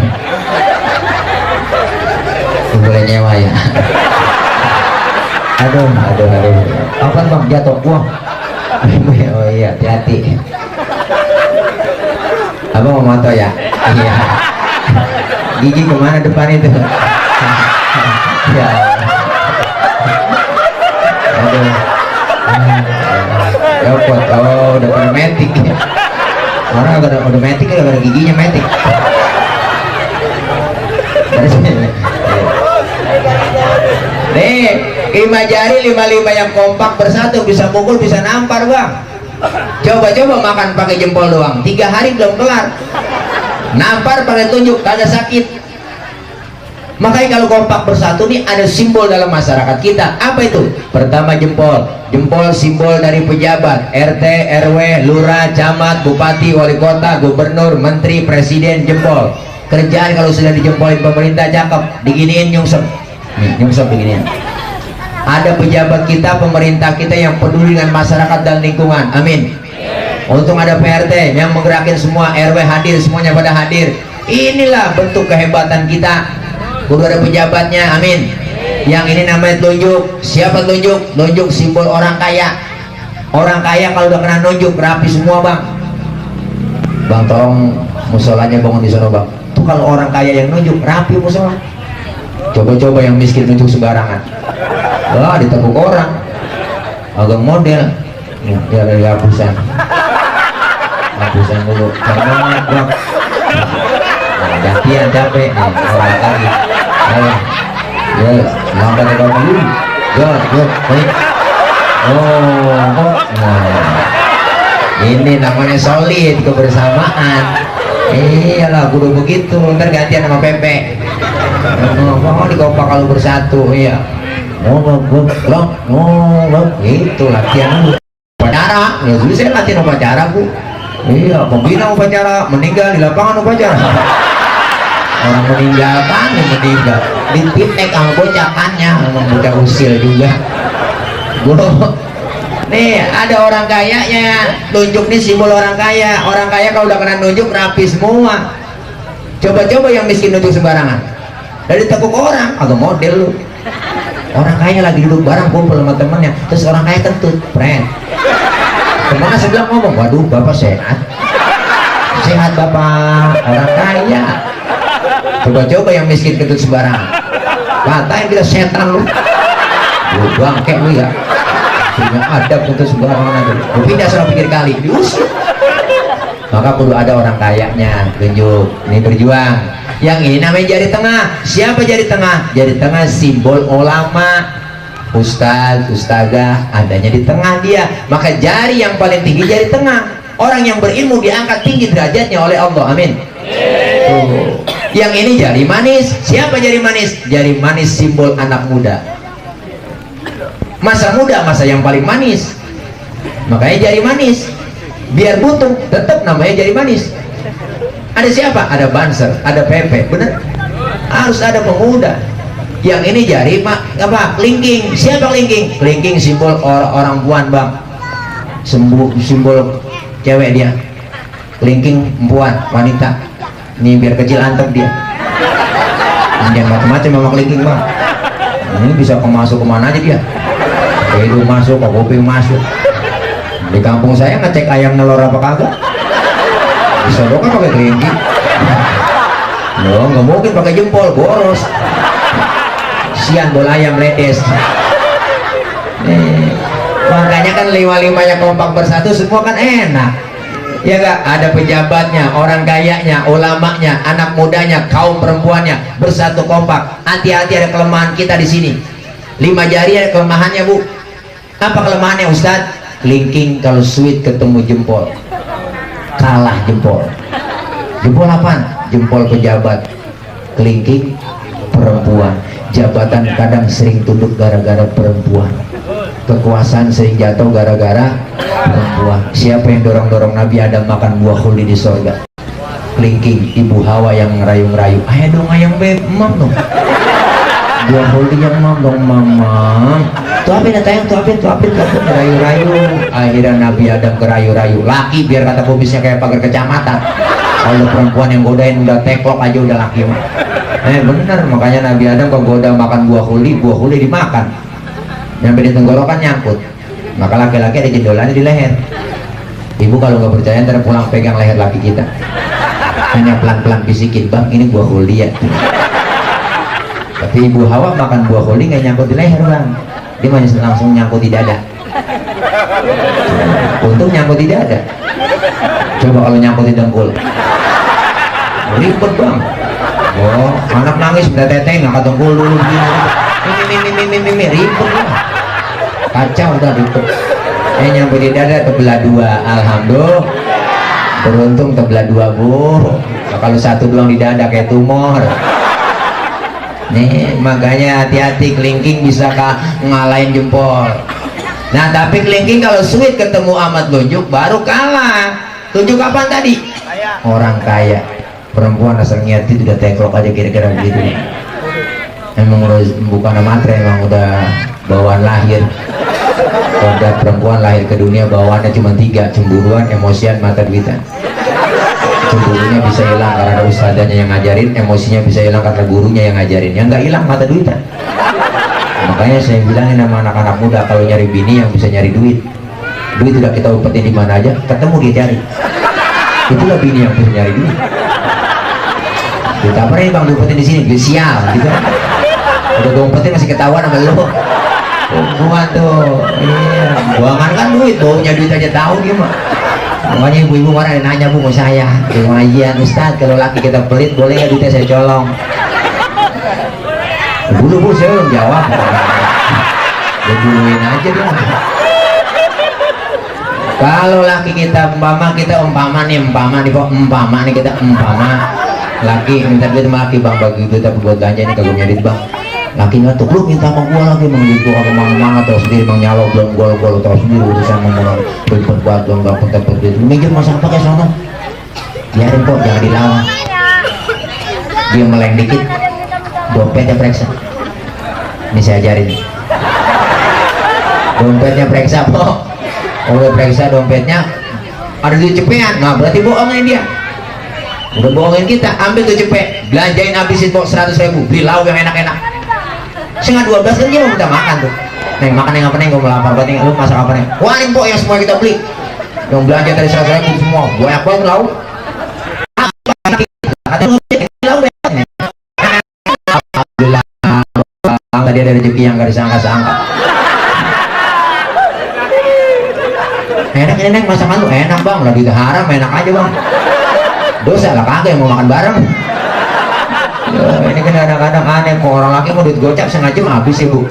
Boleh nyewa ya. Aduh. Apa bang jatuh? Wah. Oh iya, hati-hati. Abang mau moto ya? Iya. Gigi kemana depan itu? Ya. Aduh. Dapat. Oh, udah pada metik. Orang udah metik, udah pada giginya metik. Nih, 5 jari 5 yang kompak bersatu bisa mukul, bisa nampar bang. Coba makan pakai jempol doang 3 hari belum kelar. Nampar pakai tunjuk kagak sakit. Makanya kalau kompak bersatu nih ada simbol dalam masyarakat kita. Apa itu? Pertama jempol. Jempol simbol dari pejabat RT, RW, lurah, camat, bupati, wali kota, gubernur, menteri, presiden, jempol. Kerjaan kalau sudah dijempolin pemerintah cakep, diginiin nyungsep. Nih, nyungsep beginian. Ada pejabat kita, pemerintah kita yang peduli dengan masyarakat dan lingkungan. Amin. Untung ada PRT yang menggerakkan semua, RW hadir, semuanya pada hadir. Inilah bentuk kehebatan kita. Kudu ada pejabatnya, amin. Yang ini namanya tunjuk. Siapa tunjuk? Tunjuk simbol orang kaya. Orang kaya kalau udah kena nunjuk rapi semua bang. Bang tolong musolanya bangun di sana bang. Tuh kalau orang kaya yang nunjuk rapi musola. Coba-coba yang miskin nunjuk sembarangan. Wah ditekuk orang. Agak model. Ya dari hapusan. Hapusan dulu. Jangan bang. Gantian capek nih orang lagi. Ayo, yes, lambat ada dulu. Good, baik. Oh, ini namanya solid kebersamaan. Iyalah, kudu begitu. Ntar gantian sama Pepe. Oh, dikompak kalau bersatu, iya. Itu latihan dulu. Upacara, ya dulu saya latihan upacara bu. Iya, pembina upacara, meninggal di lapangan upacara. Orang meninggal kan yang meninggal dipitek sama bocah kannya, memang bocah usil juga. Nih ada orang kayanya nunjuk nih simbol orang kaya. Orang kaya kalau udah kena nunjuk rapi semua. Coba-coba yang miskin nunjuk sembarangan, dari tekuk orang agak model lu. Orang kaya lagi duduk bareng kumpul sama temennya, terus orang kaya kentut, friend. Temennya sebelah ngomong, waduh bapak sehat. Sehat bapak, orang kaya. Coba-coba yang miskin kentut sembarangan, katain kita setan lu. Lu bangke lu ya. Punya adab untuk sembarangan aja. Pindah sama pikir kali, diusir. Maka perlu ada orang kayanya, tunjuk. Ini berjuang. Yang ini namanya jari tengah. Siapa jari tengah? Jari tengah simbol ulama, ustaz, ustazah, adanya di tengah dia. Maka jari yang paling tinggi jari tengah. Orang yang berilmu diangkat tinggi derajatnya oleh Allah. Amin. Tuh. Yang ini jari manis. Siapa jari manis? Jari manis simbol anak muda. Masa muda, masa yang paling manis. Makanya jari manis. Biar buntung, tetap namanya jari manis. Ada siapa? Ada banser, ada pepe, bener? Harus ada pemuda. Yang ini jari apa? Kelingking. Siapa kelingking? Kelingking simbol orang puan bang. Simbol cewek dia. Kelingking perempuan, wanita. Ini biar kecil antep dia. Jangan macam-macam memang kelingking bang. Ini bisa masuk kemana aja dia. Hidung masuk, ke kuping masuk. Di kampung saya ngecek ayam nelor apa kagak. Disodokan pakai kelingking. Loh, nggak mungkin pakai jempol, boros. Sian bola ayam ledes. Makanya kan lima-limanya kompak bersatu semua kan enak. Ya gak? Ada pejabatnya, orang kayanya, ulamanya, anak mudanya, kaum perempuannya bersatu kompak. Hati-hati ada kelemahan kita di sini. 5 jari ada kelemahannya bu. Apa kelemahannya Ustadz? Kelingking kalau sweet ketemu jempol, kalah jempol. Jempol apaan? Jempol pejabat. Kelingking perempuan. Jabatan kadang sering tunduk gara-gara perempuan. Kekuasaan sering jatuh gara-gara perempuan. Siapa yang dorong-dorong Nabi Adam makan buah khuldi di sorga? Kelingking, ibu Hawa yang ngerayu-ngerayu. Ayo dong ayam beb, mam dong. Buah khuldi yang mam dong, mamam. Tuapin tayang, tuapin ngerayu-rayu. Akhirnya Nabi Adam ngerayu-rayu. Laki biar kata kubisnya kayak pagar kecamatan. Kalau perempuan yang godain udah teklok aja udah laki mah. Bener, makanya Nabi Adam kegoda makan buah khuldi dimakan. Nyampe di tenggorokan nyangkut. Maka laki-laki ada jendolannya di leher. Ibu kalau nggak percaya ntar pulang pegang leher laki kita. Hanya pelan-pelan bisikin, bang ini buah khuldi ya. Tapi ibu Hawa makan buah khuldi nggak nyangkut di leher bang. Dia langsung nyangkut di dada. Untung nyangkut di dada. Coba kalau nyangkut di dengkul, ribet bang. Oh, anak nangis udah teteh ngangkat dengkul dulu ini ribet bang. Kacau udah ribet. Nyangkut di dada terbelah 2. Alhamdulillah. Beruntung terbelah 2 bu. Nah, kalau satu doang di dada kayak tumor. Nih makanya hati-hati kelingking bisa ngalahin jempol. Nah tapi kelingking kalau sweet ketemu amat tunjuk baru kalah. Tunjuk kapan tadi? Orang kaya. Perempuan asal ngerti udah teklok aja kira-kira begitu. Emang bukan matre, emang udah bawaan lahir. Udah perempuan lahir ke dunia bawaannya cuma 3: cemburuan, emosian, mata duitan. Cemburunya bisa hilang karena ada ustadzanya yang ngajarin, emosinya bisa hilang karena gurunya yang ngajarin. Yang nggak hilang mata duitan. Makanya saya bilangin sama anak-anak muda kalau nyari bini yang bisa nyari duit. Duit udah kita umpetin di mana aja, ketemu dia cari. Itulah bini yang bisa nyari duit. Kita apa nih bang diumpetin di sini? Dia sial, gitu. Udah gue umpetin masih ketahuan sama lo. Bukan tuh, iya. Buangan kan duit, baunya duit aja tahu dia mah. Makanya ibu-ibu marah nanya bu mau saya di pengajian, Ustadz kalau laki kita pelit boleh nggak duitnya saya colong? Dulu bu saya belum jawab. Ya duluin aja dia. Kalau laki kita umpama nih kita laki minta duit sama laki bang bagi duit tapi buat ganja ini kagak nyari bang. Laki nggak tuh lu minta sama gua lagi mau duit gua kemana-mana terus sendiri bang nyalo belum gol terus sendiri urusan mau berbuat buat belum nggak penting duit minjem masa apa kayak sana biarin kok jangan dilawan. Dia meleng dikit dompetnya periksa. Ini saya ajarin dompetnya periksa kok udah periksa dompetnya ada duit cepean, nah berarti bohongin dia, udah bohongin kita. Ambil tuh cepet, belanjain habisin kok 100.000, beli lauk yang enak-enak. Setengah 12 kan dia mau kita makan tuh. Neng makan yang apa neng, gue lapar banget nih, lu masak apa neng? Warin po yang semua kita beli, yang belanja tadi 100.000 semua, banyak banget lauk. Alhamdulillah, tadi ada rezeki yang gak disangka-sangka. Enak ini neng masakan lu, enak bang, lagi haram enak aja bang. Dosa lah kagak yang mau makan bareng. Ini kan kadang-kadang aneh, kok orang laki mau duit gocap sengaja habis ya bu,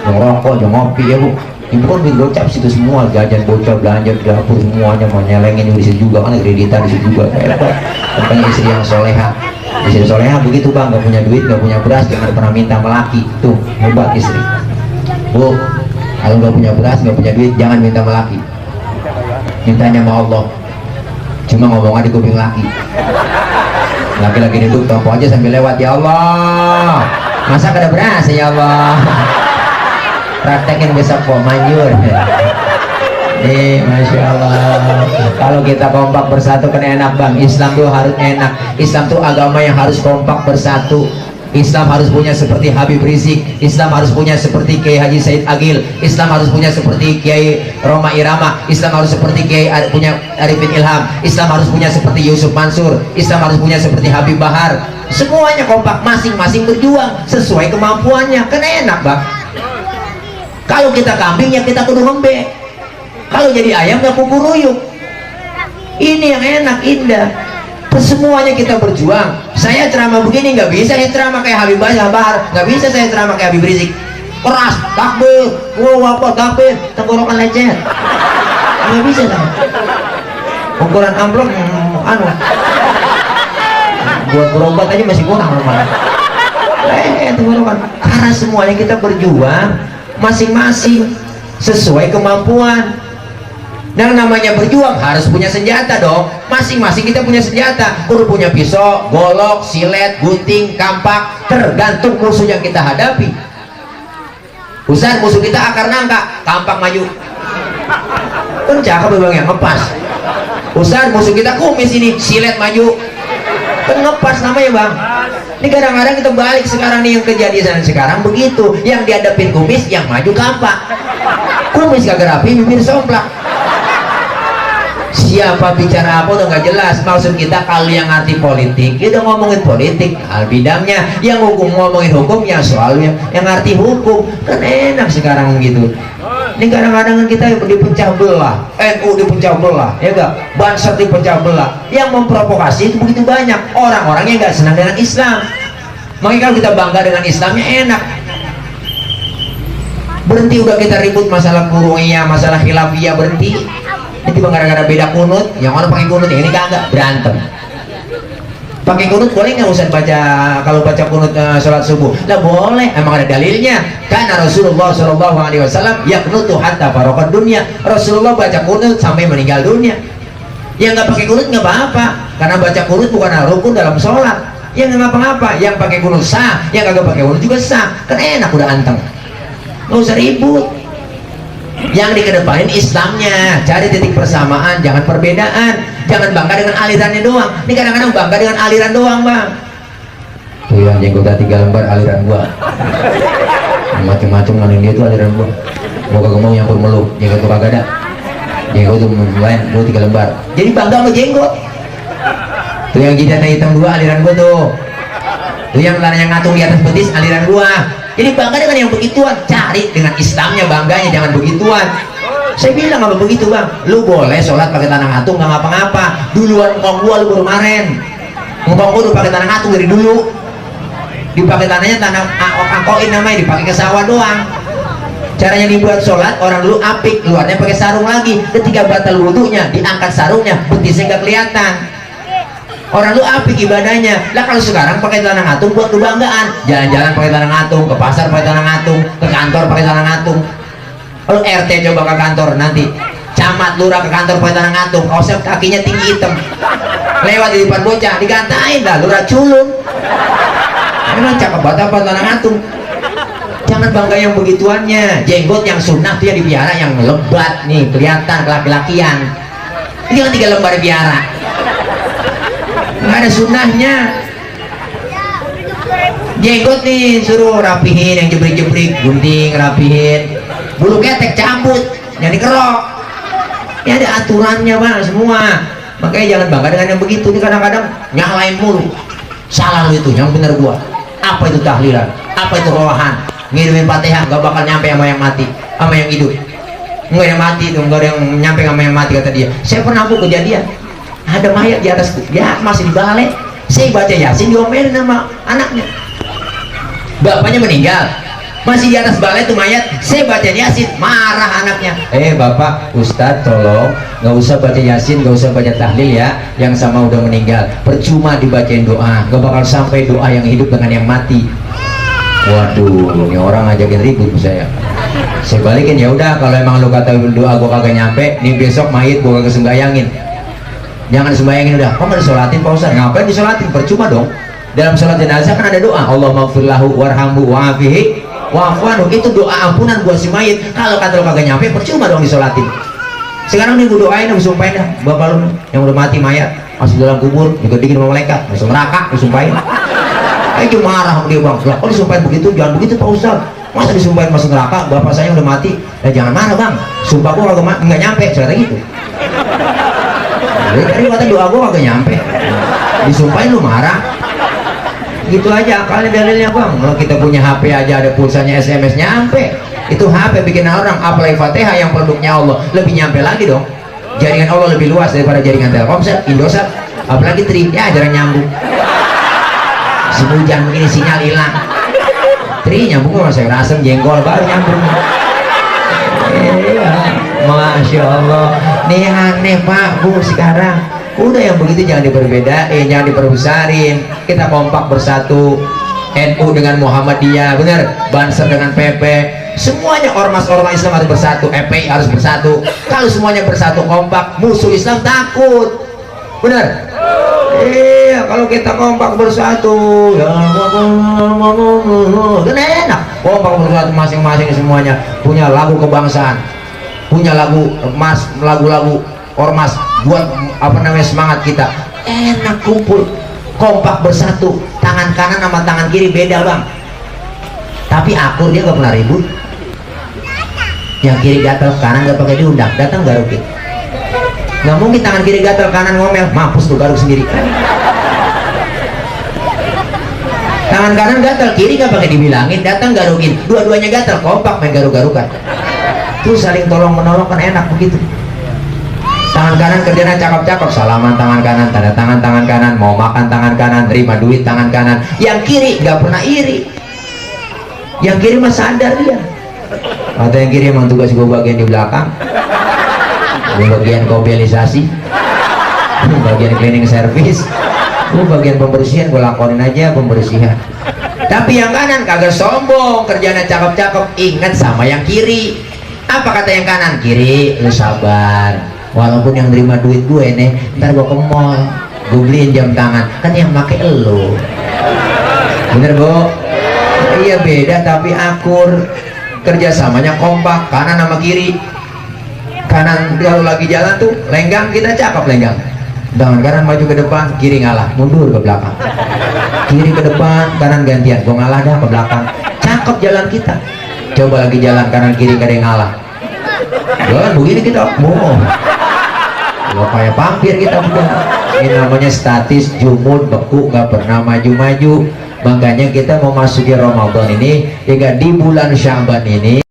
yang rokok, yang ngopi ya bu. Ibu kan duit gocap situ semua, jajan bocah, belanja di dapur semuanya, mau nyelengin di situ juga kan, kreditan di situ juga. Hebat. Makanya istri yang soleha, istri soleha begitu bang, gak punya duit, gak punya beras, jangan pernah minta sama laki. Tuh hebat istri. Bu, kalau gak punya beras, gak punya duit, jangan minta sama laki. Mintanya sama Allah. Cuma ngomongnya di kuping laki. Laki-laki duduk toko aja sambil lewat, ya Allah masa kada beras ya Allah, praktekin besok kok manjur. Masya Allah, kalau kita kompak bersatu kan enak bang. Islam tuh harus enak, Islam tuh agama yang harus kompak bersatu. Islam harus punya seperti Habib Rizik, Islam harus punya seperti Kiai Haji Said Agil, Islam harus punya seperti Kiai Roma Irama, Islam harus seperti Kiai punya Arifin Ilham, Islam harus punya seperti Yusuf Mansur, Islam harus punya seperti Habib Bahar. Semuanya kompak, masing-masing berjuang sesuai kemampuannya, kan enak bang. Kalau kita kambing ya kita kudu ngembek, kalau jadi ayam gak kuku ruyuk. Ini yang enak, indah. Semuanya kita berjuang. Saya ceramah begini nggak bisa saya ceramah kayak Habib Bahar, nggak bisa saya ceramah kayak Habib Rizik, keras, takbir, apa takbir, tenggorokan lecet, nggak bisa sama. Ukuran amplop buat berobat aja masih kurang normal. Tenggorokan. Karena semuanya kita berjuang masing-masing sesuai kemampuan. Yang namanya berjuang harus punya senjata dong. Masing-masing kita punya senjata. Kudu punya pisau, golok, silet, gunting, kampak. Tergantung musuh yang kita hadapi. Ustaz, musuh kita akar nangka, kampak maju. Kan cakep bang yang ngepas. Ustaz, musuh kita kumis ini, silet maju. Kan ngepas namanya bang. Ini kadang-kadang kita balik sekarang nih, yang kejadian sekarang begitu. Yang dihadapin kumis, yang maju kampak. Kumis kagak rapi, bibir somplak. Siapa bicara apa udah nggak jelas. Maksud kita kalau yang ngerti politik kita ngomongin politik hal bidangnya, yang hukum ngomongin hukum ya soal yang ngerti hukum. Kan enak sekarang gitu. Ini kadang-kadang kita dipecah belah, NU dipecah belah, ya enggak, Banser dipecah belah. Yang memprovokasi itu begitu banyak orang-orang yang nggak senang dengan Islam. Makanya kalau kita bangga dengan Islamnya enak. Berhenti udah kita ribut masalah kurungnya, masalah khilafiyah, berhenti. Ini gara-gara beda kunut, yang orang pakai kunut, yang ini kagak, berantem. Pakai kunut boleh nggak Ustaz baca, kalau baca kunut sholat subuh? Lah boleh, emang ada dalilnya. Karena Rasulullah SAW yaqnutu hatta faraqad dunya. Rasulullah baca kunut sampai meninggal dunia. Yang nggak pakai kunut nggak apa-apa, karena baca kunut bukan rukun dalam sholat. Yang nggak apa-apa, yang pakai kunut sah, yang kagak pakai kunut juga sah. Kan enak udah anteng, nggak usah ribut. Yang dikedepanin Islamnya, cari titik persamaan, jangan perbedaan. Jangan bangga dengan alirannya doang. Ini kadang-kadang bangga dengan aliran doang bang. Tuh yang jenggotnya 3 lembar aliran gua, macam-macam nganin dia tuh aliran gua. Gua kagak mau nyampur meluk, jenggot tuh kagak ada. Jenggot tuh lain, gua 3 lembar. Jadi bangga sama jenggot. Tuh yang jidatnya hitam 2 aliran gua tuh. Tuh yang laranya ngatung di atas betis aliran gua. Jadi bangga dengan yang begituan, cari dengan Islamnya bangganya, jangan begituan. Saya bilang apa begitu bang, lu boleh sholat pakai tanah ngatung nggak ngapa-ngapa. Duluan ngkong gua lu kemarin, ngkong gua udah pakai tanah ngatung dari dulu. Dipakai tanahnya tanah angkoin namanya, dipakai ke sawah doang. Caranya dibuat sholat, orang dulu apik, luarnya pakai sarung lagi. Ketika batal wudhunya, diangkat sarungnya, betisnya nggak kelihatan. Orang lu apik ibadahnya. Lah kalau sekarang pakai tanah ngatung buat kebanggaan, jalan-jalan pakai tanah ngatung, ke pasar pakai tanah ngatung, ke kantor pakai tanah ngatung. Kalau RT coba ke kantor nanti, camat lurah ke kantor pakai tanah ngatung, kaosnya kakinya tinggi hitam, lewat di depan bocah dikatain dah lurah culun. Emang cakep banget apa tanah ngatung. Jangan bangga yang begituannya. Jenggot yang sunnah tuh yang dipiara, yang lebat nih kelihatan laki-lakian. Ini kan 3 lembar dipiara, nggak ada sunnahnya. Jenggot nih suruh rapihin, yang jebrik-jebrik gunting rapihin, bulu ketek cabut, yang dikerok. Ini ada aturannya bang semua. Makanya jangan bangga dengan yang begitu. Ini kadang-kadang nyalain mulu. Salah lu itu, yang bener gua. Apa itu tahlilan? Apa itu rohan? Ngirimin Fatihah gak bakal nyampe sama yang mati, sama yang hidup. Enggak yang mati itu, enggak ada yang nyampe sama yang mati kata dia. Saya pernah kejadian, ada mayat di atas, ya masih di balai. Saya baca Yasin diomelin sama anaknya. Bapaknya meninggal, masih di atas balai itu mayat. Saya baca Yasin, marah anaknya. Bapak, Ustadz tolong nggak usah baca Yasin, nggak usah baca tahlil ya. Yang sama udah meninggal, percuma dibacain doa, nggak bakal sampai doa yang hidup dengan yang mati. Waduh, ini orang ngajakin ribut saya. Saya balikin, ya udah kalau emang lu kata doa gua kagak nyampe, nih besok mayit gua kagak sembayangin. Jangan sembayangin udah. Kok nggak disolatin Pak Ustadz? Ngapain disolatin? Percuma dong. Dalam sholat jenazah kan ada doa, Allahumma firlahu warhamhu wa'afihi wa'afwanhu. Itu doa ampunan buat si mayit. Kalau kata lu kagak nyampe, percuma dong disolatin. Sekarang nih gua doain, gua sumpahin dah bapak lu yang udah mati mayat, masih dalam kubur, digedikin sama malaikat, masuk neraka, gua sumpahin. Ayo marah dia bang, kalau disumpahin begitu, jangan begitu Pak Ustaz. Masa disumpahin masuk neraka, bapak saya udah mati. Ya jangan marah bang, sumpah gua kagak nggak nyampe, saya kata gitu. Tadi kata doa gua kagak nyampe, disumpahin lu marah. Gitu aja akalnya dalilnya bang. Kalau kita punya HP aja ada pulsanya SMS nyampe. Itu HP bikin orang, apalagi Fatihah yang produknya Allah, lebih nyampe lagi dong. Jaringan Allah lebih luas daripada jaringan Telkomsel, Indosat, apalagi Tri, ya jarang nyambung. Si hujan begini sinyal hilang, Tri nyambung kok saya rasem jengkol baru nyambung. Masya Allah, nih aneh Pak Bu sekarang. Udah yang begitu jangan diperbedain, jangan diperbesarin. Kita kompak bersatu. NU dengan Muhammadiyah, bener. Banser dengan PP. Semuanya ormas-ormas Islam harus bersatu. FPI harus bersatu. Kalau semuanya bersatu kompak, musuh Islam takut. Bener. Iya, kalau kita kompak bersatu, ya kan enak. Kompak bersatu masing-masing semuanya punya lagu kebangsaan, punya lagu emas, lagu-lagu ormas buat apa namanya semangat kita. Enak kumpul, kompak bersatu, tangan kanan sama tangan kiri beda bang. Tapi akur dia nggak pernah ribut. Yang kiri gatal, kanan nggak pakai diundang, datang garukin. Nggak mungkin tangan kiri gatal kanan ngomel, mampus tuh garuk sendiri. Tangan kanan gatal, kiri nggak pakai dibilangin, datang garukin. Dua-duanya gatal, kompak main garuk-garukan. Terus saling tolong menolong kan enak begitu. Tangan kanan kerjanya cakep-cakep, salaman tangan kanan, tanda tangan tangan kanan, mau makan tangan kanan, terima duit tangan kanan. Yang kiri nggak pernah iri. Yang kiri mah sadar dia. Atau yang kiri emang tugas gue bagian di belakang. Bagian kobelisasi, bagian cleaning service, bagian pembersihan gue lakonin aja pembersihan. Tapi yang kanan kagak sombong, kerjanya cakep-cakep, ingat sama yang kiri. Apa kata yang kanan? Kiri, lu sabar. Walaupun yang terima duit gue nih, ntar gue ke mall, gue beliin jam tangan, kan yang make elu. Bener Bu? Iya beda tapi akur, kerjasamanya kompak, kanan sama kiri. Kanan kalau lagi jalan tuh lenggang, kita cakep lenggang, tangan kanan maju ke depan, kiri ngalah, mundur ke belakang, kiri ke depan, kanan gantian, gua ngalah dah ke belakang, cakep jalan kita. Coba lagi jalan kanan kiri gak ada yang ngalah, jalan begini kita, kayak pampir kita udah. Ini namanya statis, jumud, beku, gak pernah maju-maju. Makanya kita mau masuki Ramadan ini, ya di bulan Sya'ban ini